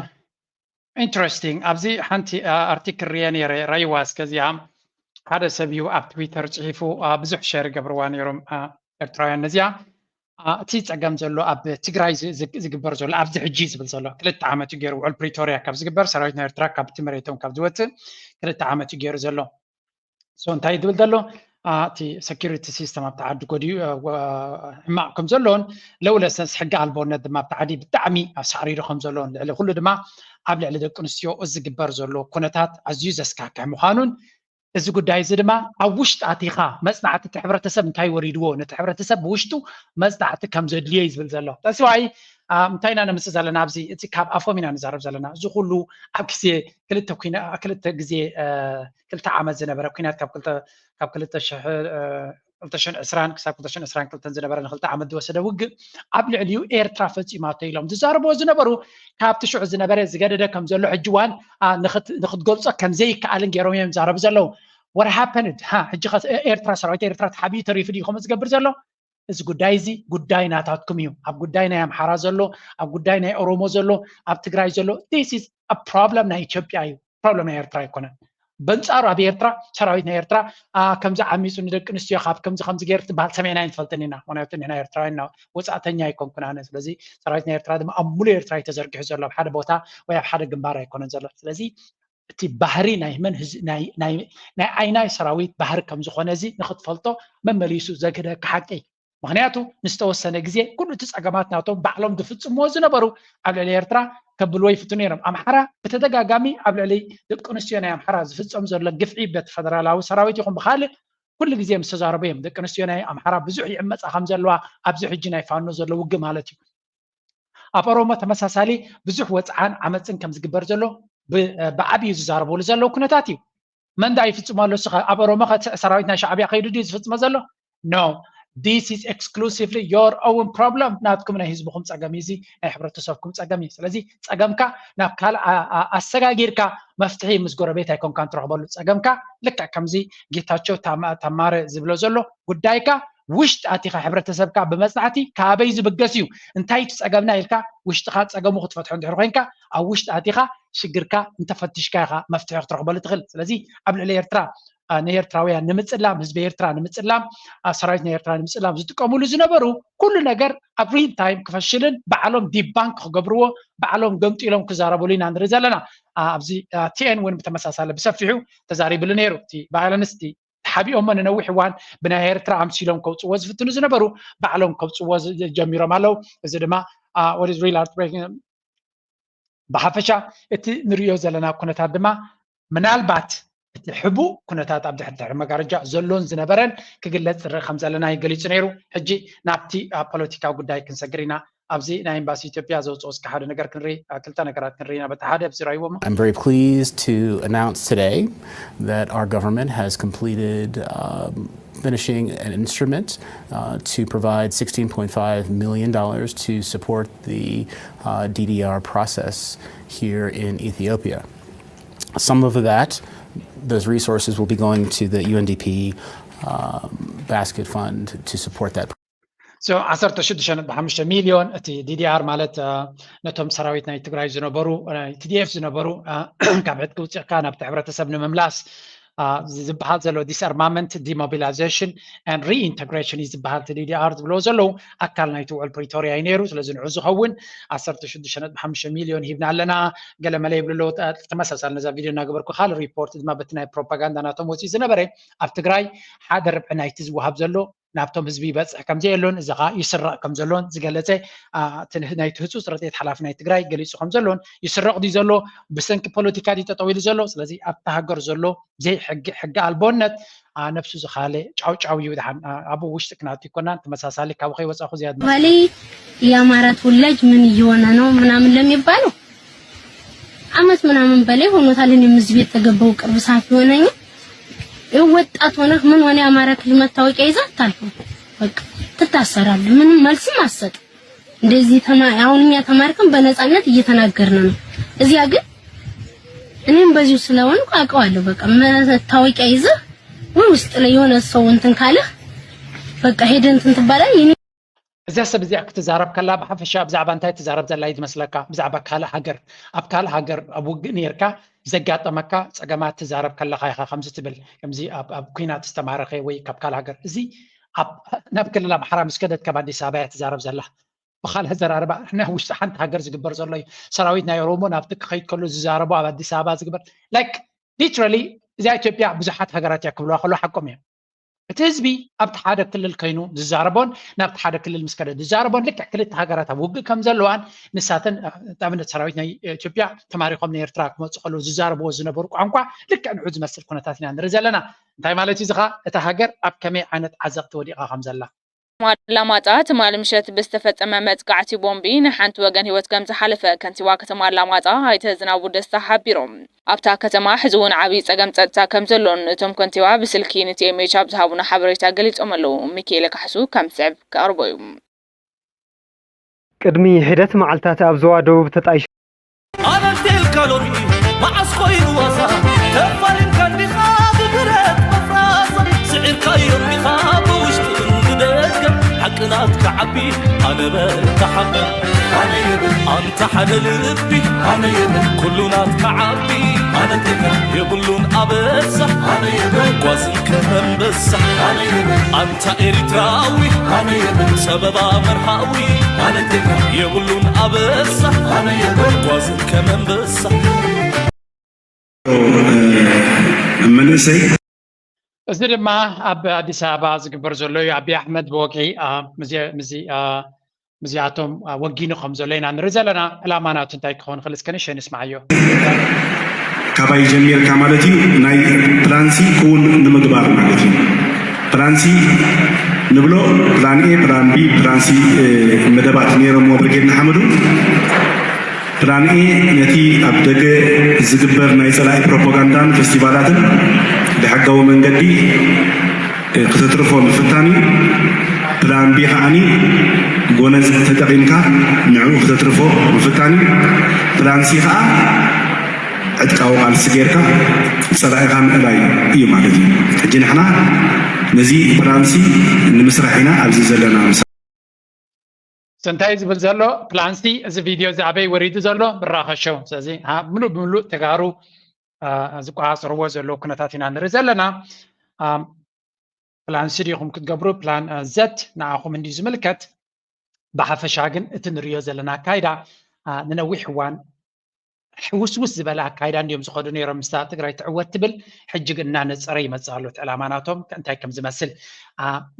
interesting. ኣብዚ ሓንቲ ኣርቲክል ርየ ነረ ረይዋ እስከዚኣ ሓደ ሰብ እዩ ኣብ ትዊተር ፅሒፉ ብዙሕ ሸር ገብርዋ ነይሮም ኤርትራውያን ነዚኣ እቲ ፀገም ዘሎ ኣብ ትግራይ ዝግበር ዘሎ ኣብዚ ሕጂ ዝብል ዘሎ ክልተ ዓመት እዩ ገይሩ ውዕል ፕሪቶሪያ ካብ ዝግበር ሰራዊት ናይ ኤርትራ ካብቲ መሬቶም ካብ ዝወፅእ ክልተ ዓመት እዩ ገይሩ ዘሎ። ሶ እንታይ ዝብል ዘሎ እቲ ሰኪሪቲ ሲስተም ኣብቲ ዓዲ ጎዲኡ ሕማቕ ከም ዘሎን ለውለሰንስ ሕጊ ኣልቦነት ድማ ኣብቲ ዓዲ ብጣዕሚ ኣሳዕሪሩ ከም ዘሎን ልዕሊ ኩሉ ድማ ኣብ ልዕሊ ደቂ ኣንስትዮ ዝግበር ዘሎ ኩነታት ኣዝዩ ዘስካክሕ ምዃኑን እዚ ጉዳይ እዚ ድማ ኣብ ውሽጢ ኣቲኻ መፅናዕቲ እቲ ሕብረተሰብ እንታይ ወሪድዎ ነቲ ሕብረተሰብ ብውሽጡ መፅናዕቲ ከም ዘድልዮ እዩ ዝብል ዘሎ። That's why እንታይ ኢና ነምፅእ ዘለና ኣብዚ እቲ ካብ ኣፎም ኢና ንዛረብ ዘለና እዚ ኩሉ ኣብ ግዜ ክልተ ኩና ክልተ ግዜ ክልተ ዓመት ዝነበረ ኩናት ካብ ክልተ ካብ ክልተ ሽሕ ክልተ ሽሕን ዕስራን ክሳብ ክልተ ሽሕን ዕስራን ክልተን ዝነበረ ንክልተ ዓመት ዝወሰደ ውግእ ኣብ ልዕሊኡ ኤርትራ ፈፂማቶ ኢሎም ዝዛረብዎ ዝነበሩ ካብቲ ሽዑ ዝነበረ ዝገደደ ከም ዘሎ ሕጂ ዋን ንክትገልፆ ከም ዘይከኣልን ገይሮም እዮም ዝዛረቡ ዘለዉ። What happened? ሕጂ ኤርትራ ሰራዊት ኤርትራ ተሓቢኡ ተሪፉ ድዩ ከምኡ ዝገብር ዘሎ? እዚ ጉዳይ እዚ ጉዳይ ናታትኩም እዩ። ኣብ ጉዳይ ናይ ኣምሓራ ዘሎ፣ ኣብ ጉዳይ ናይ ኦሮሞ ዘሎ፣ ኣብ ትግራይ ዘሎ this is a problem ናይ ኢትዮጵያ እዩ። ፕሮብለም ናይ ኤርትራ ኣይኮነን። በንጻሩ ኣብ ኤርትራ ሰራዊት ናይ ኤርትራ ከምዚ ዓሚፁ ንደቂ ኣንስትዮ ካብ ከምዚ ከምዚ ገይሩ ትበሃል ሰሚዕና ኣይንፈልጥን ኢና። ምክንያቱ ንሕና ኤርትራውያን ኢና፣ ወፃእተኛ ኣይኮንኩን ኣነ። ስለዚ ሰራዊት ናይ ኤርትራ ድማ ኣብ ሙሉእ ኤርትራ እዩ ተዘርጊሑ ዘሎ፣ ኣብ ሓደ ቦታ ወይ ኣብ ሓደ ግንባር ኣይኮነን ዘሎ። ስለዚ እቲ ባህሪ ናይ መን ናይ ኣይናይ ሰራዊት ባህሪ ከም ዝኾነ እዚ ንክትፈልጦ መመሊሱ ዘግህደካ ሓቂ። ምኽንያቱ ንዝተወሰነ ግዜ ኩሉ እቲ ጸገማት ናቶም ባዕሎም ዝፍጽምዎ ዝነበሩ ኣብ ልዕሊ ኤርትራ ከብልዎ ይፍትኑ ነይሮም። ኣምሓራ ብተደጋጋሚ ኣብ ልዕሊ ደቂ ኣንስትዮ ናይ ኣምሓራ ዝፍጸም ዘሎ ግፍዒ በቲ ፈደራላዊ ሰራዊት ይኹን ብኻልእ ኩሉ ግዜ ምስ ተዛረቡ እዮም። ደቂ ኣንስትዮ ናይ ኣምሓራ ብዙሕ ይዕመጻ ከም ዘለዋ ኣብዚ ሕጂ ናይ ፋኖ ዘሎ ውግእ ማለት እዩ። ኣብ ኦሮሞ ተመሳሳሊ ብዙሕ ወፅዓን ዓመፅን ከም ዝግበር ዘሎ ብዓብዩ ዝዛረበሉ ዘለዉ ኩነታት እዩ። መን ዳ ይፍፅሞ ኣሎ እስኻ ኣብ ኦሮሞ ከ ሰራዊት ናይ ሻዕብያ ከይዱ ድዩ ዝፍፅሞ ዘሎ? No, this is exclusively your own problem። ናትኩም ናይ ህዝብኹም ፀገም እዩ፣ እዚ ናይ ሕብረተሰብኩም ፀገም እዩ። ስለዚ ፀገምካ ናብ ካልእ ኣሰጋጊርካ መፍትሒ ምስ ጎረቤት ኣይኮንካን ትረኽበሉ። ፀገምካ ልክዕ ከምዚ ጌታቸው ታማረ ዝብሎ ዘሎ ጉዳይካ ውሽጢ ኣቲኻ ሕብረተሰብካ ብመፅናዕቲ ካበይ ዝብገስ እዩ እንታይ እቲ ፀገምና ኢልካ ውሽጥኻ ፀገሙ ክትፈትሖ እንድሕር ኮይንካ ኣብ ውሽጢ ኣቲኻ ሽግርካ እንተፈቲሽካ ኢኻ መፍትሒ ክትረኽበሉ ትኽእል። ስለዚ ኣብ ልዕሊ ኤርትራ ንኤርትራውያን ንምፅላም ህዝቢ ኤርትራ ንምፅላም ሰራዊት ናይ ኤርትራ ንምፅላም ዝጥቀምሉ ዝነበሩ ኩሉ ነገር ኣብ real time ክፈሽልን ባዕሎም debunk ክገብርዎ ባዕሎም ገምጢሎም ክዛረብሉ ኢና ንርኢ ዘለና። ኣብዚ ቲኤን እውን ብተመሳሳሊ ብሰፊሑ ተዛሪብሉ ነይሩ። እቲ violence ተሓቢኦሞ ንነዊሕ እዋን ብናይ ኤርትራ ኣምሲሎም ከውፅዎ ዝፍትኑ ዝነበሩ ባዕሎም ከውፅዎ ጀሚሮም ኣለዉ። እዚ ድማ what is real heartbreaking ብሓፈሻ እቲ ንሪኦ ዘለና ኩነታት ድማ ምናልባት እቲ ሕቡእ ኩነታት ኣብ ድሕሪ ድሕሪ መጋረጃ ዘሎን ዝነበረን ክግለፅ ዝረእ ከም ዘለና እዩ ገሊፁ ነይሩ። ሕጂ ናብቲ ፖለቲካዊ ጉዳይ ክንሰግር ኢና። ኣብዚ ናይ ኤምባሲ ኢትዮጵያ ዘውፅኦ እስከ ሓደ ነገር ክንርኢ ክልተ ነገራት ክንርኢ ኢና። በቲ ሓደ ኣብዚ ራይዎም I'm very pleased to announce today that our government has completed um, finishing an instrument uh, to provide sixteen point five million dollars to support the uh, D D R process here in Ethiopia. Some of that, those resources will be going to the U N D P um, basket fund to support that. So ዓሰርተ ሽዱሽተ ነጥቢ ሓሙሽተ ሚልዮን እቲ ዲዲኣር ማለት ነቶም ሰራዊት ናይ ትግራይ ዝነበሩ ናይ ቲዲኤፍ ዝነበሩ ካብ ዕጥቂ ውፅእካ ናብቲ ሕብረተሰብ ንምምላስ ዝበሃል ዘሎ disarmament, demobilization and reintegration እዩ ዝበሃል እቲ ዲዲኣር ዝብለዎ ዘለዉ ኣካል ናይቲ ውዕል ፕሪቶርያ እዩ ነይሩ። ስለዚ ንዑ ዝኸውን ዓሰርተ ሽዱሽተ ነጥቢ ሓሙሽተ ሚልዮን ሂብና ኣለና ገለመለ ይብሉ ኣለዉ። ተመሳሳሊ ነዛ ቪድዮ እናገበርኩ ካልእ ሪፖርት ድማ በቲ ናይ ፕሮፓጋንዳ ናቶም ወፂኡ ዝነበረ ኣብ ትግራይ ሓደ ርብዒ ናይቲ ዝወሃብ ዘሎ ናብቶም ህዝቢ ይበፅሕ ከም ዘየሎን እዚ ከዓ ይስረቕ ከም ዘሎን ዝገለፀ ናይቲ ህፁፅ ረድኤት ሓላፊ ናይ ትግራይ ገሊፁ ከም ዘሎን ይስረቕ ድዩ ዘሎ ብሰንኪ ፖለቲካ ድዩ ጠጠው ኢሉ ዘሎ? ስለዚ ኣብታ ሃገር ዘሎ ዘይሕጊ ሕጊ ኣልቦነት ነብሱ ዝኻለ ጫውጫው እዩ። ድሓን ኣብኡ ውሽጢ ክናቱ ይኮናን ተመሳሳሊ ካብ ከይወፃኹ ዝያድ ባሌ የአማራ ተወላጅ ምን እየሆነ ነው ምናምን ለሚባለው አመት ምናምን በላይ ሆኖታል። እኔም እዚህ ቤት ተገባው ቅርብ ሰዓት ይሆነኛል። ይኸው ወጣት ሆነህ ምን ሆነ የአማራ ክልል መታወቂያ ይዘህ አታልፍም። በቃ ትታሰራለህ። ምንም መልስም አትሰጥም። እንደዚህ ተማ አሁን እኛ ተማሪን በነፃነት እየተናገርን ነው። እዚያ ግን እኔም በዚሁ ስለሆንኩ አውቀዋለሁ። በቃ መታወቂያ ይዘህ ወይ ውስጥ ላይ የሆነ ሰው እንትን ካለህ በቃ ሄደህ እንትን ትባላለህ። እኔ እዛ ሰብ እዚኣ ክትዛረብ ከላ ብሓፈሻ ብዛዕባ እንታይ ትዛረብ ዘላ እዩ ዝመስለካ? ብዛዕባ ካልእ ሃገር፣ ኣብ ካልእ ሃገር ኣብ ውግእ ነይርካ ዘጋጠመካ ጸገማት ትዛረብ ከለኻ ኢኻ ከምዚ ትብል፣ ከምዚ ኣብ ኣብ ኲናት ዝተማረኸ ወይ ካብ ካልእ ሃገር። እዚ ኣብ ናብ ክልል ኣምሓራ ምስ ከደት ካብ ኣዲስ ኣበባ እያ ትዛረብ ዘላ። ብኻልእ ኣዘራርባ ንሕና ውሽጢ ሓንቲ ሃገር ዝግበር ዘሎ እዩ። ሰራዊት ናይ ኦሮሞ ናብቲ ክኸይድ ከሎ ዝዛረቦ ኣብ ኣዲስ ኣበባ ዝግበር like literally እዚኣ ኢትዮጵያ ብዙሓት ሃገራት እያ ክብልዋ ከሎ ሓቆም እዮም። እቲ ህዝቢ ኣብቲ ሓደ ክልል ከይኑ ዝዛረቦን ናብቲ ሓደ ክልል ምስ ከደ ዝዛረቦን ልክዕ ክልተ ሃገራት ኣብ ውግእ ከም ዘለዋን ንሳተን ንኣብነት ሰራዊት ናይ ኢትዮጵያ ተማሪኾም ንኤርትራ ክመፁ ከለዉ ዝዛረብዎ ዝነበሩ ቋንቋ ልክዕ ንዑ ዝመስል ኩነታት ኢና ንርኢ ዘለና። እንታይ ማለት እዩ እዚ ኸዓ እታ ሃገር ኣብ ከመይ ዓይነት ዓዘቕቲ ወዲቓ ከም ዘላ። ኣላማጣ ትማሊ ምሸት ብዝተፈጸመ መጥቃዕቲ ቦምቢ ናይ ሓንቲ ወገን ህይወት ከም ዝሓለፈ ከንቲባ ከተማ ኣላማጣ ኣይተ ዝናቡ ደስታ ሓቢሮም። ኣብታ ከተማ ሕዚ እውን ዓብዪ ጸገም ጸጥታ ከም ዘሎን እቶም ከንቲባ ብስልኪ ንቲኤምኤች ኣብ ዝሃቡና ሓበሬታ ገሊጾም ኣለዉ። ሚካኤለ ካሕሱ ከም ዝስዕብ ከቕርቦ እዩ። ቅድሚ ሒደት መዓልታት ኣብ ዞባ ደቡብ ተጣይሹ። ኣነቴልካ ሎሚ መዓስ ኮይኑ ዋዛ ተፋሪምካ እንዲኻ ብብረት መፍራስ ስዒርካዮ እንዲኻ ብውሽጥን ብደገ ሓቂ ናትካ ዓቢ ኣነ በል ተሓቢ ኣነ የብል ኣንታ ሓደ ልቢ ኣነ የብል ኩሉ ናትካ ዓቢ ኣነ ቴካ የብሉን ኣበሳ ኣነ የብል ጓዝን ከመንበሳ ኣነ የብል ኣንታ ኤሪትራዊ ኣነ የብል ጸበባ መርሃዊ ኣነ ቴካ የብሉን ኣበሳ ኣነ የብል ጓዝን ከመንበሳ መንእሰይ እዚ ድማ ኣብ ኣዲስ ኣበባ ዝግበር ዘሎ እዩ። ኣቢ ኣሕመድ ብወግዒ ምስዚኣቶም ወጊኑ ከም ዘሎ ኢና ንርኢ ዘለና። ዕላማ ናቱ እንታይ ክኸውን ክእል እስከ ንእሽተይ ንስማዓዮ። ካባይ ጀሚርካ ማለት እዩ ናይ ፕላን ሲ ክውን ንምግባር ማለት እዩ። ፕላን ሲ ንብሎ ፕላን ኤ፣ ፕላን ቢ፣ ፕላን ሲ መደባት ነይሮምዎ ብርጌድ ንሓመዱ። ፕላን ኤ ነቲ ኣብ ደገ ዝግበር ናይ ጸላኢ ፕሮፓጋንዳን ፌስቲቫላትን ብሕጋዊ መንገዲ ክተትርፎ ምፍታን እዩ። ፕላን ቢ ከዓኒ ጎነዝ ተጠቒምካ ንዕኡ ክተትርፎ ምፍታን እዩ። ፕላን ሲ ከኣ ዕጥቃዊ ቃልሲ ጌርካ ጸላኢኻ ምእላይ እዩ ማለት እዩ። ሕጂ ንሕና ነዚ ፕላን ሲ ንምስራሕ ኢና ኣብዚ ዘለና። እንታይ ዝብል ዘሎ ፕላን ሲ እዚ ቪድዮ እዚ ኣበይ ወሪዱ ዘሎ ብራኸ ሸው። ስለዚ ምሉእ ብምሉእ ተጋሩ ዝቆፃፀርዎ ዘለዉ ኩነታት ኢና ንርኢ ዘለና። ፕላን ሲ ዲኹም ክትገብሩ ፕላን ዘት ንዓኹም እንድዩ ዝምልከት። ብሓፈሻ ግን እቲ ንሪኦ ዘለና ኣካይዳ ንነዊሕ እዋን ሕውስውስ ዝበለ ኣካይዳ እንድዮም ዝኸዱ ነይሮም ምስታ ትግራይ ትዕወት ትብል። ሕጂ ግን እናነፀረ ይመፅእ ኣሎ እቲ ዕላማ ናቶም እንታይ ከም ዝመስል።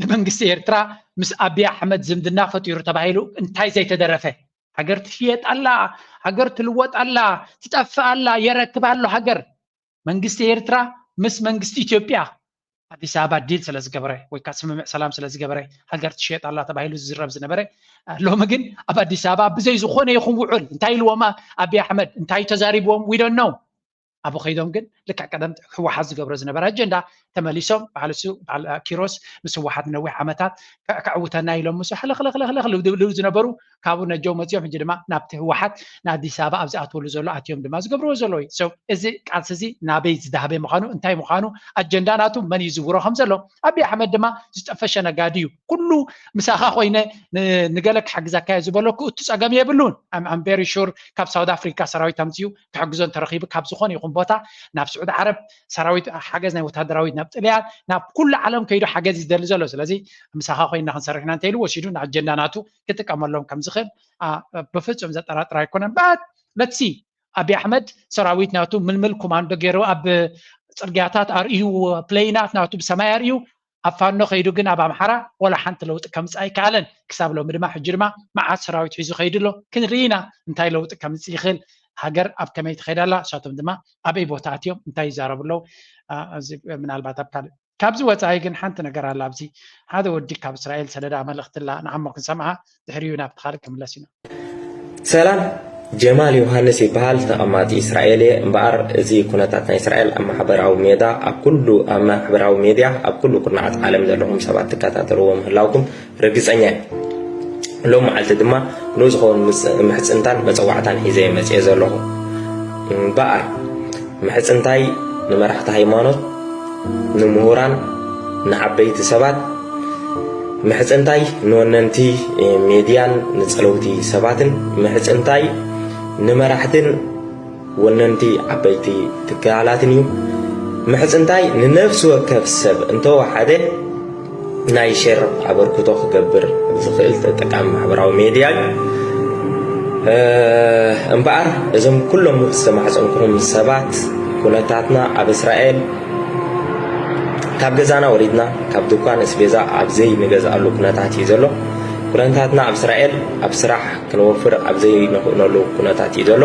ብመንግስቲ ኤርትራ ምስ ኣብይ ኣሕመድ ዝምድና ፈጢሩ ተባሂሉ እንታይ ዘይተደረፈ? ሃገር ትሽየጥ ኣላ፣ ሃገር ትልወጥ ኣላ፣ ትጠፍእ ኣላ፣ የረክብ ኣሎ ሃገር። መንግስቲ ኤርትራ ምስ መንግስቲ ኢትዮጵያ ኣዲስ ኣበባ ዲል ስለ ዝገበረ ወይ ከዓ ስምምዕ ሰላም ስለ ዝገበረ ሃገር ትሽየጥ ኣላ ተባሂሉ ዝዝረብ ዝነበረ ሎሚ ግን ኣብ ኣዲስ ኣበባ ብዘይ ዝኾነ ይኹን ውዑል እንታይ ኢልዎም ኣብይ ኣሕመድ እንታይ ተዛሪብዎም we don't know። ኣብኡ ከይዶም ግን ልክዕ ቀደም ህወሓት ዝገብሮ ዝነበረ ኣጀንዳ ተመሊሶም፣ በዓል እሱ በዓል ኪሮስ ምስ ህወሓት ነዊሕ ዓመታት ከ- ከዕውተና ኢሎም ምስ ሕልኽልኽልኽልኽ ልብድብልብ ዝነበሩ፣ ካብኡ ነጀው መፂኦም ሕጂ ድማ ናብቲ ህወሓት ንኣዲስ ኣበባ ኣብ ዝኣትወሉ ዘሎ ኣትዮም ድማ ዝገብርዎ ዘለዉ እዩ። So እዚ ቃልሲ እዚ ናበይ ዝዳህበ ምዃኑ፣ እንታይ ምዃኑ፣ ኣጀንዳ ናቱ መን እዩ ዝውሮ ከም ዘሎ፣ ኣብይ ኣሕመድ ድማ ዝጠፈሸ ነጋዲ እዩ። ኩሉ ምሳኻ ኮይነ ን- ንገለ ክሕግዘካ እየ ዝበሎ ክእቱ ፀገም የብሉን። I'm very sure ካብ ሳውት ኣፍሪካ ሰራዊት ኣምፅኡ ክሕግዞ እንተረኺቡ ካብ ዝኾነ ይኹን ቦታ ናብ ስዑዲ ዓረብ ሰራዊት ሓገዝ ናይ ወታደራዊት ናብ ጥልያን ናብ ኩሉ ዓለም ከይዱ ሓገዝ እዩ ዝደሊ ዘሎ። ስለዚ ምሳኻ ኮይና ክንሰርሕ ኢና እንተኢሉ ወሲዱ ንኣጀንዳ ናቱ ክጥቀመሎም ከም ዝኽእል ኣ፣ ብፍጹም ዘጠራጥር ኣይኮነን። But let's see ኣብይ ኣሕመድ ሰራዊት ናቱ ምልምል ኮማንዶ ገይሩ ኣብ ፅርግያታት ኣርእዩ፣ ፕሌናት ናቱ ብሰማይ ኣርእዩ ኣብ ፋኖ ከይዱ ግን ኣብ ኣምሓራ ወላ ሓንቲ ለውጢ ከምፅእ ኣይከኣለን። ክሳብ ሎሚ ድማ ሕጂ ድማ መዓት ሰራዊት ሒዙ ከይዱ ኣሎ። ክንርኢ ኢና እንታይ ለውጢ ከምፅእ ይኽእል፣ ሃገር ኣብ ከመይ ትኸይድ ኣላ፣ እሳቶም ድማ ኣበይ ቦታ ኣትዮም እንታይ ይዛረቡ ኣለዉ። ኣ፣ እዚ ምናልባት ኣብ ካልእ ካብዚ ወፃኢ ግን ሓንቲ ነገር ኣላ። ኣብዚ ሓደ ወዲ ካብ እስራኤል ሰደዳ መልእኽቲ ኣላ፣ ንዓሞ ክንሰምዓ፣ ድሕሪኡ ናብቲ ካልእ ክምለስ ኢና። ሰላም፣ ጀማል ዮሃንስ ይበሃል። ተቐማጢ እስራኤል እየ። እምበኣር እዚ ኩነታት ናይ እስራኤል ኣብ ማሕበራዊ ሜዳ ኣብ ኩሉ ኣብ ማሕበራዊ ሜድያ ኣብ ኩሉ ኩርናዓት ዓለም ዘለኹም ሰባት ትከታተልዎ ምህላውኩም ርግጸኛ እየ። ሎም መዓልቲ ድማ ንኡ ዝኸውን ምጽ- ምሕጽንታን መጸዋዕታን ሒዘ እየ መጽኤ ዘለኹ። እምበኣር ምሕጽንታይ ንመራሕቲ ሃይማኖት፣ ንምሁራን፣ ንዓበይቲ ሰባት፣ ምሕጽንታይ ንወነንቲ ሜድያን ንጸለውቲ ሰባትን፣ ምሕጽንታይ ንመራሕትን ወነንቲ ዓበይቲ ትካላትን እዩ። ምሕጽንታይ ንነፍሲ ወከፍ ሰብ እንተወሓደ ናይ ሼር ኣበርክቶ ክገብር ዝኽእል ተጠቃሚ ማሕበራዊ ሜድያ እዩ። እ፣ እምበኣር እዞም ኩሎም ዝተማሕጸንኩም ሰባት ኩነታትና ኣብ እስራኤል ካብ ገዛና ወሪድና ካብ ድኳን እስቤዛ ኣብ ዘይንገዝኣሉ ኩነታት እዩ ዘሎ። ኩነታትና ኣብ እስራኤል ኣብ ስራሕ ክንወፍር ኣብ ዘይንኽእለሉ ኩነታት እዩ ዘሎ።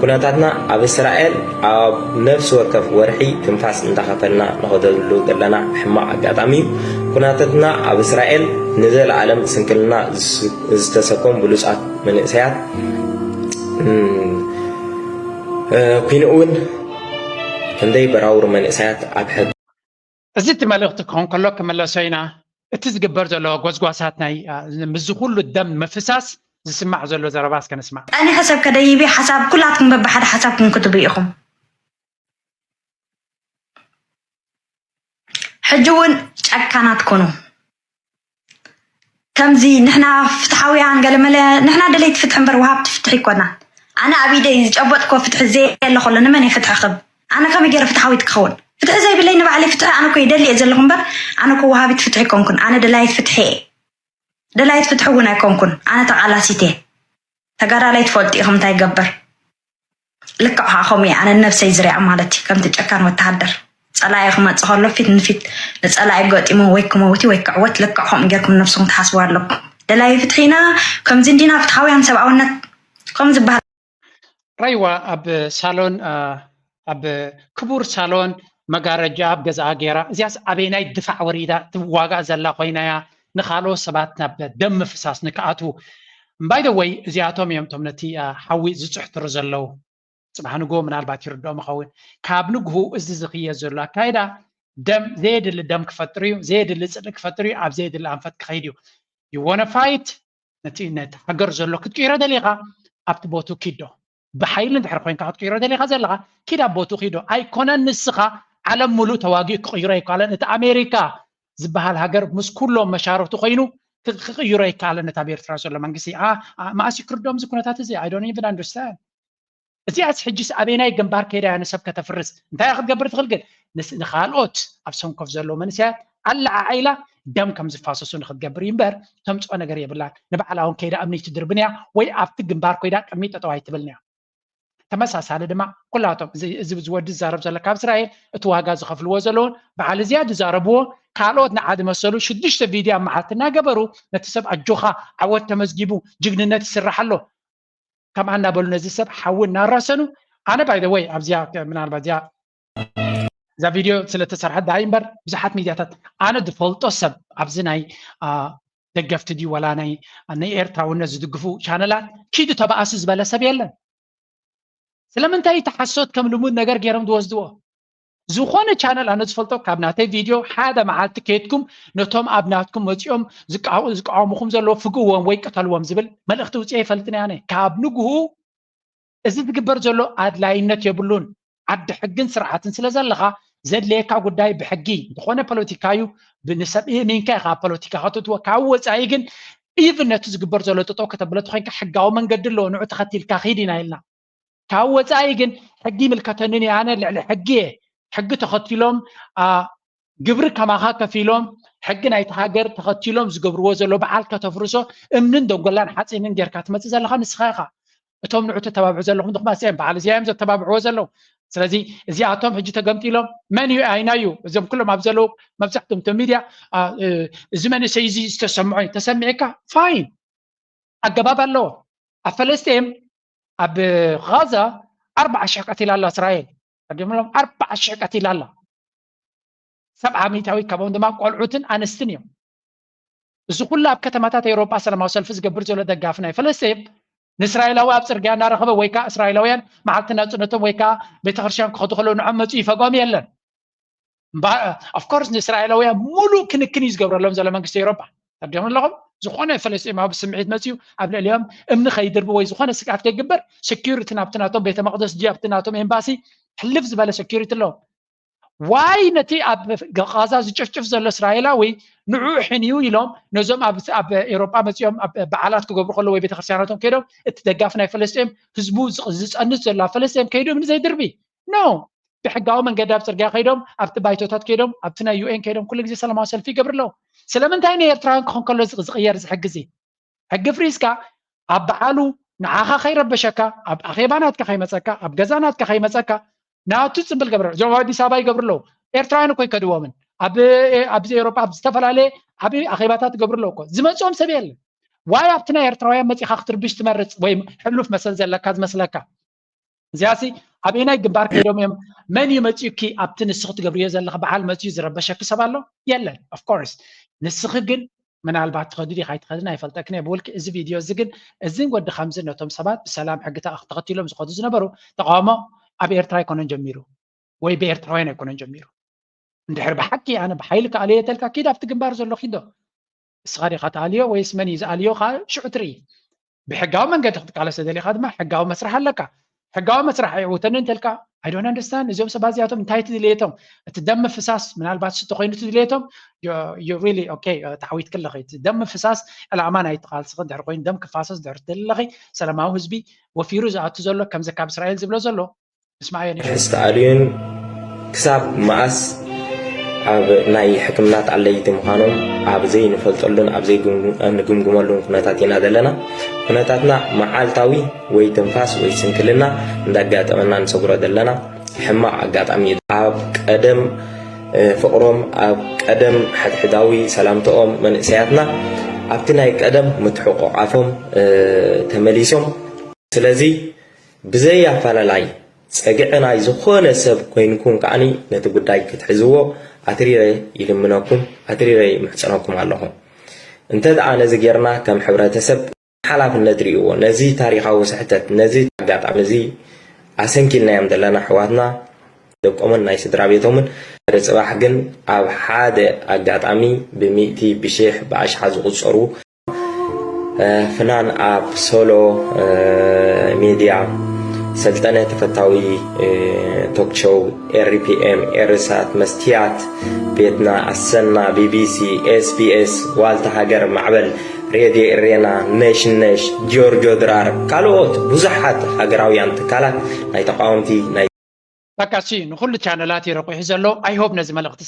ኩነታትና ኣብ እስራኤል ኣብ ነፍሲ ወከፍ ወርሒ ትንፋስ እንዳኸፈልና ንኸደሉ ዘለና ሕማቕ ኣጋጣሚ እዩ። ኩነታትና ኣብ እስራኤል ንዘለኣለም ስንክልና ዝተሰኮም ብሉጻት መንእሰያት ኩይኑ እውን ክንደይ በራውር መንእሰያት ኣብ ሕግ እዚ እቲ መልእኽቲ ክኾን ከሎ ክመለሶ ኢና። እቲ ዝግበር ዘሎ ጎስጓሳት ናይ ምስዚ ኩሉ ደም ምፍሳስ ዝስማዕ ዘሎ ዘረባ እስከ ንስማዕ። ጠኒሐ ሰብ ከደይብ እየ ሓሳብ ኩላትኩም በብሓደ ሓሳብኩም ክትቡ ኢኹም። ሕጂ እውን ጨካናት ኩኑ። ከምዚ ንሕና ፍትሓውያን ገለመለ ንሕና ደለይቲ ፍትሒ እምበር ወሃብቲ ፍትሒ ኣይኮናን። ኣነ ኣብ ኢደይ ዝጨበጥኮ ፍትሒ ዘየለ ከሎ ንመን እየ ፍትሒ ክህብ? ኣነ ከመይ ገይረ ፍትሓዊት ክኸውን? ፍትሒ ዘይብለይ ንባዕለይ ፍትሒ ኣነ እኮ ይደሊ እየ ዘለኹ እምበር ኣነ እኮ ወሃቢት ፍትሒ ኣይኮንኩን። ኣነ ደላይት ፍትሒ እየ። ደላይት ፍትሒ እውን ኣይኮንኩን። ኣነ ተቓላሲት እየ። ተጋዳላይ ትፈልጡ ኢኹም እንታይ ይገብር። ልክዕ ከዓ ከምኡ እየ ኣነ ንነብሰይ ዝሪኣ ማለት እዩ ከምቲ ጨካን ወተሃደር ፀላኢ ክመፅእ ከሎ ፊት ንፊት ንፀላኢ ገጢሙ ወይ ክመውት ወይ ክዕወት ልክዕ ከምኡ ጌርኩም ንነብስኹም ትሓስቡ ኣለኩም ደላይ ፍትሒ ኢና ከምዚ እንዲና ፍትሓውያን ሰብኣውነት ከም ዝበሃል ራይዋ ኣብ ሳሎን ኣብ ክቡር ሳሎን መጋረጃ ኣብ ገዛኣ ገይራ እዚያስ ኣበይናይ ድፋዕ ወሪዳ ትዋጋእ ዘላ ኮይናያ ንካልኦት ሰባት ናብ ደም ምፍሳስ ንክኣትዉ ባይደወይ እዚኣቶም እዮም እቶም ነቲ ሓዊ ዝፅሕትሩ ዘለዉ ፅባሕ ንግሆ ምናልባት ይርድኦም ይኸውን ካብ ንግሁ እዚ ዝኽየድ ዘሎ ኣካይዳ ደም ዘየድሊ ደም ክፈጥር እዩ ዘየድሊ ፅልኢ ክፈጥር እዩ ኣብ ዘየድሊ ኣንፈት ክኸይድ እዩ ይወነ ፋይት ነቲ ነቲ ሃገር ዘሎ ክትቅይሮ ደሊኻ ኣብቲ ቦቱ ኪዶ ብሓይሊ እንድሕር ኮይንካ ክትቅይሮ ደሊኻ ዘለኻ ኪድ ኣብ ቦቱ ኪዶ ኣይኮነን ንስኻ ዓለም ሙሉእ ተዋጊኡ ክቕይሮ ኣይከኣለን እቲ ኣሜሪካ ዝበሃል ሃገር ምስ ኩሎም መሻርክቱ ኮይኑ ክቕይሮ ኣይከኣለን ነቲ ኣብ ኤርትራ ዘሎ መንግስቲ መኣስ ክርዶም እዚ ኩነታት እዚ I don't even understand እዚኣስ ሕጅስ ኣበይናይ ግንባር ከይዳ እያ ንሰብ ከተፍርስ እንታይ ክትገብር ትኽእል ግን ንኻልኦት ኣብ ሰንኮፍ ዘለዉ መንእሰያት ኣለዓዓኢላ ደም ከም ዝፋሰሱ ንክትገብር እዩ እምበር ተምፅኦ ነገር የብላን ንባዕላ እውን ከይዳ እምኒ ትድርብን እያ ወይ ኣብቲ ግንባር ኮይዳ ቅድሚ ጠጠው ኣይትብልን እያ ተመሳሳሊ ድማ ኩላቶም እዚ ወዲ ዝዛረብ ዘሎ ካብ እስራኤል እቲ ዋጋ ዝኸፍልዎ ዘለውን በዓል እዚያ ዝዛረብዎ ካልኦት ንዓ ዝመሰሉ ሽዱሽተ ቪድዮ ኣብ መዓልቲ እናገበሩ ነቲ ሰብ ኣጆኻ ዓወት ተመዝጊቡ ጅግንነት ይስራሕ ኣሎ ከምኣ እናበሉ ነዚ ሰብ ሓዊ እናራሰኑ ኣነ ባይ ወይ ኣብዚያ ምናልባት እዚያ እዛ ቪድዮ ስለተሰርሐት ዳኣ እምበር ብዙሓት ሚድያታት ኣነ ዝፈልጦ ሰብ ኣብዚ ናይ ደገፍቲ ድዩ ወላ ናይ ናይ ኤርትራውነት ዝድግፉ ቻነላት ኪዱ ተባኣሱ ዝበለ ሰብ የለን ስለምንታይ እቲ ሓሶት ከም ልሙድ ነገር ገይሮም ዝወስድዎ? ዝኾነ ቻነል ኣነ ዝፈልጦ ካብ ናተይ ቪድዮ ሓደ መዓልቲ ከይድኩም ነቶም ኣብ ናትኩም መፂኦም ዝቃወሙኹም ዘለዉ ፍግእዎም ወይ ቅተልዎም ዝብል መልእኽቲ ውፅአ ይፈልጥን ኣነ። ካብ ንግሁ እዚ ዝግበር ዘሎ ኣድላይነት የብሉን። ዓዲ ሕግን ስርዓትን ስለ ዘለኻ ዘድለየካ ጉዳይ ብሕጊ ዝኾነ ፖለቲካ እዩ። ብንሰብ እሚንካ ኢኻ ፖለቲካ ከተትዎ። ካብ ወፃኢ ግን ኢቭን ነቲ ዝግበር ዘሎ ጠጠው ከተብሎ ተኮይንካ ሕጋዊ መንገዲ ኣለዎ። ንዑ ተኸቲልካ ኺድ ኢና ኢልና። ካብ ወፃኢ ግን ሕጊ ይምልከተንን እየ ኣነ ልዕሊ ሕጊ እየ። ሕጊ ተኸቲሎም ግብሪ ከማኻ ከፊሎም ሕጊ ናይቲ ሃገር ተኸቲሎም ዝገብርዎ ዘሎ በዓል ከተፍርሶ እምንን ደንጎላን ሓፂንን ጌርካ ትመፅእ ዘለኻ ንስኻ ኢኻ። እቶም ንዑ ተተባብዑ ዘለኹም ድኹማት እዮም በዓል እዚኣ እዮም ዘተባብዕዎ ዘለዉ። ስለዚ እዚኣቶም ሕጂ ተገምጢሎም መን እዩ ኣይና እዩ እዞም ኩሎም ኣብ ዘለዉ መብዛሕትኦም እቶም ሚድያ እዚ መንእሰይ እዚ ዝተሰምዖ ተሰሚዕካ ፋይን ኣገባብ ኣለዎ። ኣብ ፈለስጤም ኣብ ጋዛ ኣርባዓ ሽሕ ቀቲላ ኣላ እስራኤል። ቀዲምሎም ኣርባዓ ሽሕ ቀቲላ ኣላ። ሰብዓ ሚእታዊት ካብኦም ድማ ቆልዑትን ኣንስትን እዮም። እዚ ኩሉ ኣብ ከተማታት ኤውሮጳ ሰላማዊ ሰልፊ ዝገብር ዘሎ ደጋፊ ናይ ፈለስጤም ንእስራኤላዊ ኣብ ፅርግያ እናረኸበ ወይ ከዓ እስራኤላውያን መዓልቲ ናፅነቶም ወይ ከዓ ቤተክርስትያን ክኸዱ ከለዉ ንዖም መፅኡ ይፈግኦም የለን። ኦፍኮርስ ንእስራኤላውያን ሙሉእ ክንክን እዩ ዝገብረሎም ዘሎ መንግስቲ ኤውሮጳ። ተርዲኦም ኣለኹም ዝኾነ ፈለስጢማዊ ብስምዒት መፅዩ ኣብ ልዕሊኦም እምኒ ከይድርቢ ወይ ዝኾነ ስግኣት ከይግበር ሴኪሪቲ ናብቲ ናቶም ቤተ መቅደስ ድዩ ኣብቲ ናቶም ኤምባሲ ሕልፍ ዝበለ ሴኪሪቲ ኣለዎም። ዋይ ነቲ ኣብ ጋዛ ዝጭፍጭፍ ዘሎ እስራኤላዊ ንዑ ሕንዩ ኢሎም ነዞም ኣብ ኤሮጳ መፂኦም በዓላት ክገብሩ ከለዉ ወይ ቤተክርስትያናቶም ከይዶም እቲ ደጋፊ ናይ ፈለስጤም ህዝቡ ዝፀንት ዘሎ ኣብ ፈለስጤም ከይዱ እምኒ ዘይድርቢ ኖ ብሕጋዊ መንገዲ ኣብ ፅርግያ ከይዶም ኣብቲ ባይቶታት ከይዶም ኣብቲ ናይ ዩኤን ከይዶም ኩሉ ግዜ ሰላማዊ ሰልፊ ይገብር ኣለዉ። ስለምንታይ ንኤርትራውያን ክኾን ከሎ ዝቕየር እዚ ሕጊ እዚ? ሕጊ ፍሪዝካ ኣብ በዓሉ ንዓኻ ከይረበሸካ ኣብ ኣኼባ ናትካ ከይመፀካ ኣብ ገዛ ናትካ ከይመፀካ ናቱ ፅምብል ገብረ እዞም ኣብ ኣዲስ ኣበባ ይገብሩ ኣለዉ። ኤርትራውያን እኮ ይከድዎምን ኣብዚ ኤሮፓ ኣብ ዝተፈላለየ ዓብ ኣኼባታት ይገብሩ ኣለዉ እኮ ዝመፅኦም ሰብ የለን። ዋይ ኣብቲ ናይ ኤርትራውያን መፂኻ ክትርብሽ ትመርፅ ወይ ሕሉፍ መሰል ዘለካ ዝመስለካ? እዚኣሲ ኣበየናይ ግንባር ከይዶም እዮም? መን እዩ መፂኡኪ ኣብቲ ንስኺ ትገብርዮ ዘለኺ በዓል መፂኡ ዝረበሸኪ ሰብ ኣሎ? የለን። Of course ንስኺ ግን ምናልባት ትኸዲ ዲኻ ኣይትኸድን ኣይፈልጠክን እየ ብውልቂ እዚ ቪድዮ እዚ ግን እዚን ወዲ ከምዚ ነቶም ሰባት ብሰላም ሕጊ ተኸቲሎም ዝኸዱ ዝነበሩ ተቃውሞ ኣብ ኤርትራ ኣይኮነን ጀሚሩ ወይ ብኤርትራውያን ኣይኮነን ጀሚሩ። እንድሕር ብሓቂ ኣነ ብሓይሊ ክኣልዮ ተልካ ኪድ ኣብቲ ግንባር ዘሎ ኪዶ እስኻ ዲኻ ትኣልዮ ወይስ መን እዩ ዝኣልዮ ከዓ ሽዑ ትርኢ። ብሕጋዊ መንገዲ ክትቃለስ ተደሊኻ ድማ ሕጋዊ መስርሕ ኣለካ። ሕጋዊ መስርሕ ኣይዕውተኒ እንተልካ I don't understand እዚኦም ሰባት እዚኣቶም እንታይ ትድልየቶም እቲ ደም ምፍሳስ ምናልባት ስተ ኮይኑ ትድልየቶም really okay ተዓዊትክ ኣለኺ እቲ ደም ምፍሳስ ዕላማ ናይ ትቃልስኺ ድሕሪ ኮይኑ ደም ክፋሰስ ድሕሪ ትደሊ ኣለኺ ሰላማዊ ህዝቢ ወፊሩ ዝኣቱ ዘሎ ከምዚ ካብ እስራኤል ዝብሎ ዘሎ ምስማዮ ሕዝተኣልዩን ክሳብ መኣስ ኣብ ናይ ሕክምና ተኣለይቲ ምዃኖም ኣብ ዘይንፈልጠሉን ኣብ ዘይንግምግመሉን ኩነታት ኢና ዘለና። ኩነታትና መዓልታዊ ወይ ትንፋስ ወይ ስንክልና እንዳጋጠመና ንሰግሮ ዘለና ሕማቕ ኣጋጣሚ እዩ። ኣብ ቀደም ፍቕሮም ኣብ ቀደም ሕድሕዳዊ ሰላምተኦም መንእሰያትና ኣብቲ ናይ ቀደም ምትሕቑቓፎም ተመሊሶም ስለዚ ብዘይ ኣፈላላይ ጸግዒ ናይ ዝኾነ ሰብ ኮይንኩም ከኣኒ ነቲ ጉዳይ ክትሕዝዎ ኣትሪረ ይልምነኩም ኣትሪረ ይምሕጸነኩም ኣለኹ። እንተ ደኣ ነዚ ጌርና ከም ሕብረተሰብ ሓላፍነት ርእይዎ ነዚ ታሪኻዊ ስሕተት ነዚ ኣጋጣሚ እዚ ኣሰንኪልናዮም ዘለና ኣሕዋትና ደቆምን ናይ ስድራ ቤቶምን ሓደ ጽባሕ ግን ኣብ ሓደ ኣጋጣሚ ብሚእቲ ብሽሕ ብኣሽሓት ዝቑጸሩ ፍናን ኣብ ሶሎ ሜድያ ሰልጠነ ተፈታዊ ቶክሾው ኤሪፒኤም ኤርሳት መስትያት ቤትና ኣሰና ቢቢሲ ኤስቢኤስ ዋልታ ሃገር ማዕበል ሬድዮ ኤሬና ነሽነሽ ጆርጆ ድራር ካልኦት ብዙሓት ሃገራውያን ትካላት ናይ ተቃወምቲ ናይ በቃ እሱ ንኩሉ ቻነላት እዩ ረቂሑ ዘሎ። I hope ነዚ መልእክቲ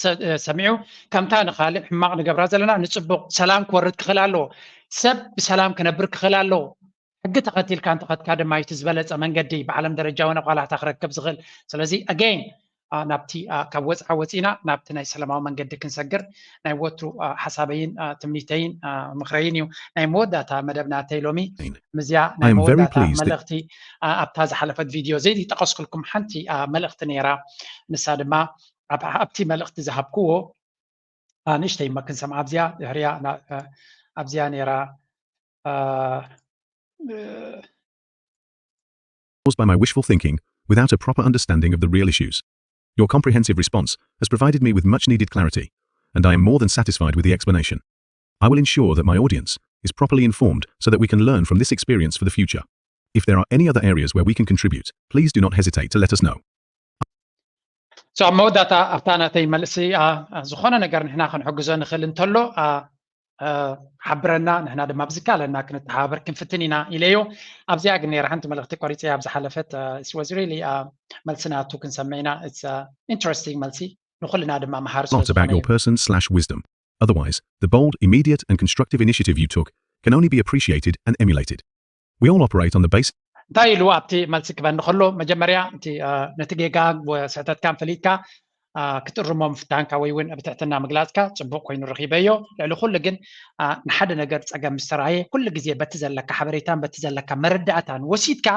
ሰሚዑ ከምታ ንካልእ ሕማቅ ንገብራ ዘለና ንፅቡቅ ሰላም ክወርድ ክኽእል ኣለዎ። ሰብ ብሰላም ክነብር ክኽእል ኣለዎ። ሕጊ ተኸቲልካ እንተኸድካ ድማ እዩ እቲ ዝበለፀ መንገዲ ብዓለም ደረጃ እውን ኣቋላሕታ ክረክብ ዝኽእል። ስለዚ again ናብቲ ካብ ወፅዓ ወፂና ናብቲ ናይ ሰላማዊ መንገዲ ክንሰግር ናይ ወትሩ ሓሳበይን ትምኒተይን ምኽረይን እዩ። ናይ መወዳእታ መደብ ናተይ ሎሚ ምዝያ ናይ መወዳእታ መልእኽቲ ኣብታ ዝሓለፈት ቪድዮ ዘይጠቐስኩልኩም ሓንቲ መልእኽቲ ነይራ። ንሳ ድማ ኣብቲ መልእኽቲ ዝሃብክዎ ንእሽተይ እማ ክንሰምዓ ኣብዚኣ ድሕሪያ ኣብዚኣ ነይራ። Caused by my wishful thinking. without a proper understanding of the real issues. Your comprehensive response has provided me with much needed clarity, and I am more than satisfied with the explanation. I will ensure that my audience is properly informed so that we can learn from this experience for the future. If there are any other areas where we can contribute, please do not hesitate to let us know. So ኣብ መወዳእታ ኣብታ ናተይ መልሲ ዝኾነ ነገር ንሕና ክንሕግዞ ንኽእል እንተሎ ሓብረና፣ ንሕና ድማ ብዝካለና ክንተሓባበር ክንፍትን ኢና ኢለዮ። ኣብዚኣ ግን ነራ ሓንቲ መልእኽቲ ቆሪፀ ኣብ ዝሓለፈት ስወዝሪሊ መልሲ ናቱ ክንሰምዕ ኢና። ኢንትረስቲንግ መልሲ ንኩልና ድማ መሃር lot about your person slash wisdom. Otherwise, the bold, immediate, and constructive initiative you took can only be appreciated and emulated. We all operate on the basis. እንታይ ኢሉ ኣብቲ መልሲ ክበኒ ከሎ፣ መጀመርያ ነቲ ጌጋ ስሕተትካን ፈሊጥካ ክትእርሞ ምፍታንካ ወይ እውን ብትሕትና ምግላፅካ ፅቡቅ ኮይኑ ረኺበዮ። ልዕሊ ኩሉ ግን ንሓደ ነገር ፀገም ምስ ተራእየ ኩሉ ግዜ በቲ ዘለካ ሓበሬታን በቲ ዘለካ መረዳእታን ወሲድካ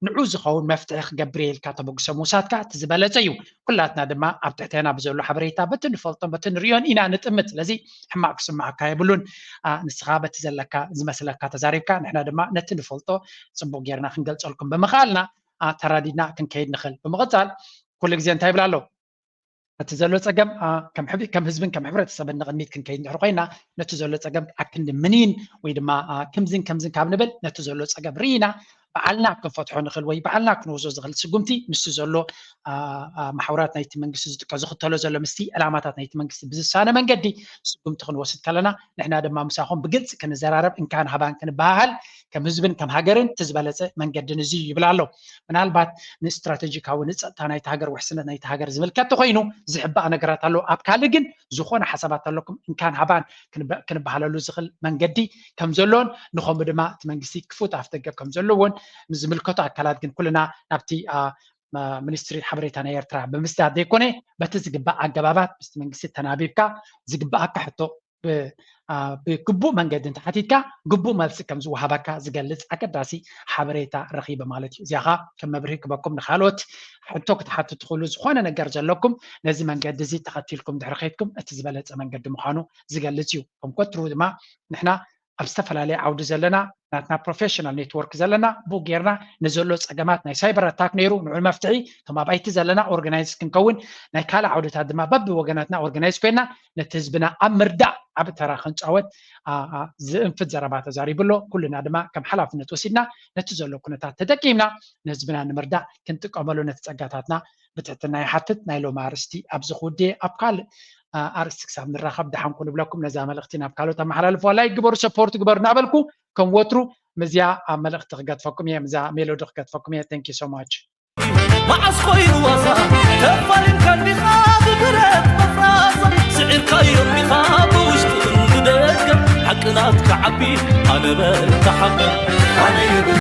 ንዑ ዝኸውን መፍትሒ ክገብር ኢልካ ተበግሶ ምውሳድካ እቲ ዝበለፀ እዩ። ኩላትና ድማ ኣብ ትሕቴና ብዘሎ ሓበሬታ በቲ ንፈልጦን በቲ ንሪኦን ኢና ንጥምት። ስለዚ ሕማቅ ክስማዓካ የብሉን። ንስኻ በቲ ዘለካ ዝመስለካ ተዛሪብካ፣ ንሕና ድማ ነቲ ንፈልጦ ፅቡቅ ጌርና ክንገልፀልኩም ብምኽኣልና ተራዲድና ክንከይድ ንኽእል። ብምቕፃል ኩሉ ግዜ እንታይ ይብል ኣሎ? እቲ ዘሎ ፀገም ከም ህዝብን ከም ሕብረተሰብን ንቕድሚት ክንከይድ እንድሕር ኮይና፣ ነቲ ዘሎ ፀገም ኣክንዲ ምኒን ወይ ድማ ክምዝን ከምዝን ካብ ንብል ነቲ ዘሎ ፀገም ርኢና ባዕልና ክንፈትሖ ንኽእል ወይ ባዕልና ክንወስዶ ዝኽእል ስጉምቲ ምስቲ ዘሎ ማሕበራት ናይቲ መንግስቲ ዝጥቀ ዝኽተሎ ዘሎ ምስቲ ዕላማታት ናይቲ መንግስቲ ብዝሳነ መንገዲ ስጉምቲ ክንወስድ ከለና ንሕና ድማ ምሳኹም ብግልፂ ክንዘራረብ እንካን ሃባን ክንበሃሃል ከም ህዝብን ከም ሃገርን እቲ ዝበለፀ መንገድን እዚ ይብል ኣሎ። ምናልባት ንስትራቴጂካዊ ንፀጥታ ናይቲ ሃገር ውሕስነት ናይቲ ሃገር ዝምልከት ተኮይኑ ዝሕባእ ነገራት ኣሎ። ኣብ ካልእ ግን ዝኾነ ሓሳባት ኣለኩም እንካን ሃባን ክንበሃለሉ ዝኽእል መንገዲ ከም ዘሎን ንኸምኡ ድማ እቲ መንግስቲ ክፉት ኣፍ ደገ ከም ዘለዎን ምስ ዝምልከቱ ኣካላት ግን ኩልና ናብቲ ሚኒስትሪ ሓበሬታ ናይ ኤርትራ ብምስዳድ ዘይኮነ በቲ ዝግባእ ኣገባባት ምስቲ መንግስቲ ተናቢብካ ዝግባኣካ ሕቶ ብግቡእ መንገዲ እንተሓቲትካ ግቡእ መልሲ ከም ዝወሃበካ ዝገልፅ ኣገዳሲ ሓበሬታ ረኺበ ማለት እዩ። እዚኣ ከም መብርሂ ክበኩም ንካልኦት ሕቶ ክትሓቱ ትኽእሉ ዝኾነ ነገር ዘለኩም ነዚ መንገዲ እዚ ተኸቲልኩም ድሕሪ ከይድኩም እቲ ዝበለፀ መንገዲ ምዃኑ ዝገልፅ እዩ። ከም ቆትሩ ድማ ንሕና ኣብ ዝተፈላለየ ዓውዲ ዘለና ናትና ፕሮፌሽናል ኔትወርክ ዘለና ብኡ ጌርና ንዘሎ ፀገማት ናይ ሳይበር ኣታክ ነይሩ ንዑ መፍትሒ ከም ኣባይቲ ዘለና ኦርጋናይዝ ክንከውን ናይ ካልእ ዓውድታት ድማ በቢ ወገናትና ኦርጋናይዝ ኮይና ነቲ ህዝብና ኣብ ምርዳእ ዓብ ተራ ክንፃወት ዝእንፍት ዘረባ ተዛሪቡ ኣሎ። ኩልና ድማ ከም ሓላፍነት ወሲድና ነቲ ዘሎ ኩነታት ተጠቂምና ንህዝብና ንምርዳእ ክንጥቀመሉ ነቲ ፀጋታትና ብትሕትና ይሓትት። ናይ ሎም ኣርስቲ ኣብዚ ክውድየ ኣብ ካልእ ኣርስቲ ክሳብ ንራኸብ ደሓንኩ ንብለኩም። ነዛ መልእኽቲ ናብ ካልኦት ኣመሓላልፍዋ። ላይክ ግበሩ፣ ሰፖርት ግበሩ እናበልኩ ከም ወትሩ ምዝያ ኣብ መልእኽቲ ክገድፈኩም እየ፣ ምዛ ሜሎዲ ክገድፈኩም እየ። Thank you so much። መዓስ ኮይኑ ዋዛ ተፋሊምካ እንዲኻ ብብረት መፍራስ ስዒርካዮ እንዲኻ ብውሽጢ ብደገ ሓቂ ናትካ ዓቢ ኣነ በልካ ሓቂ ኣነ ይብል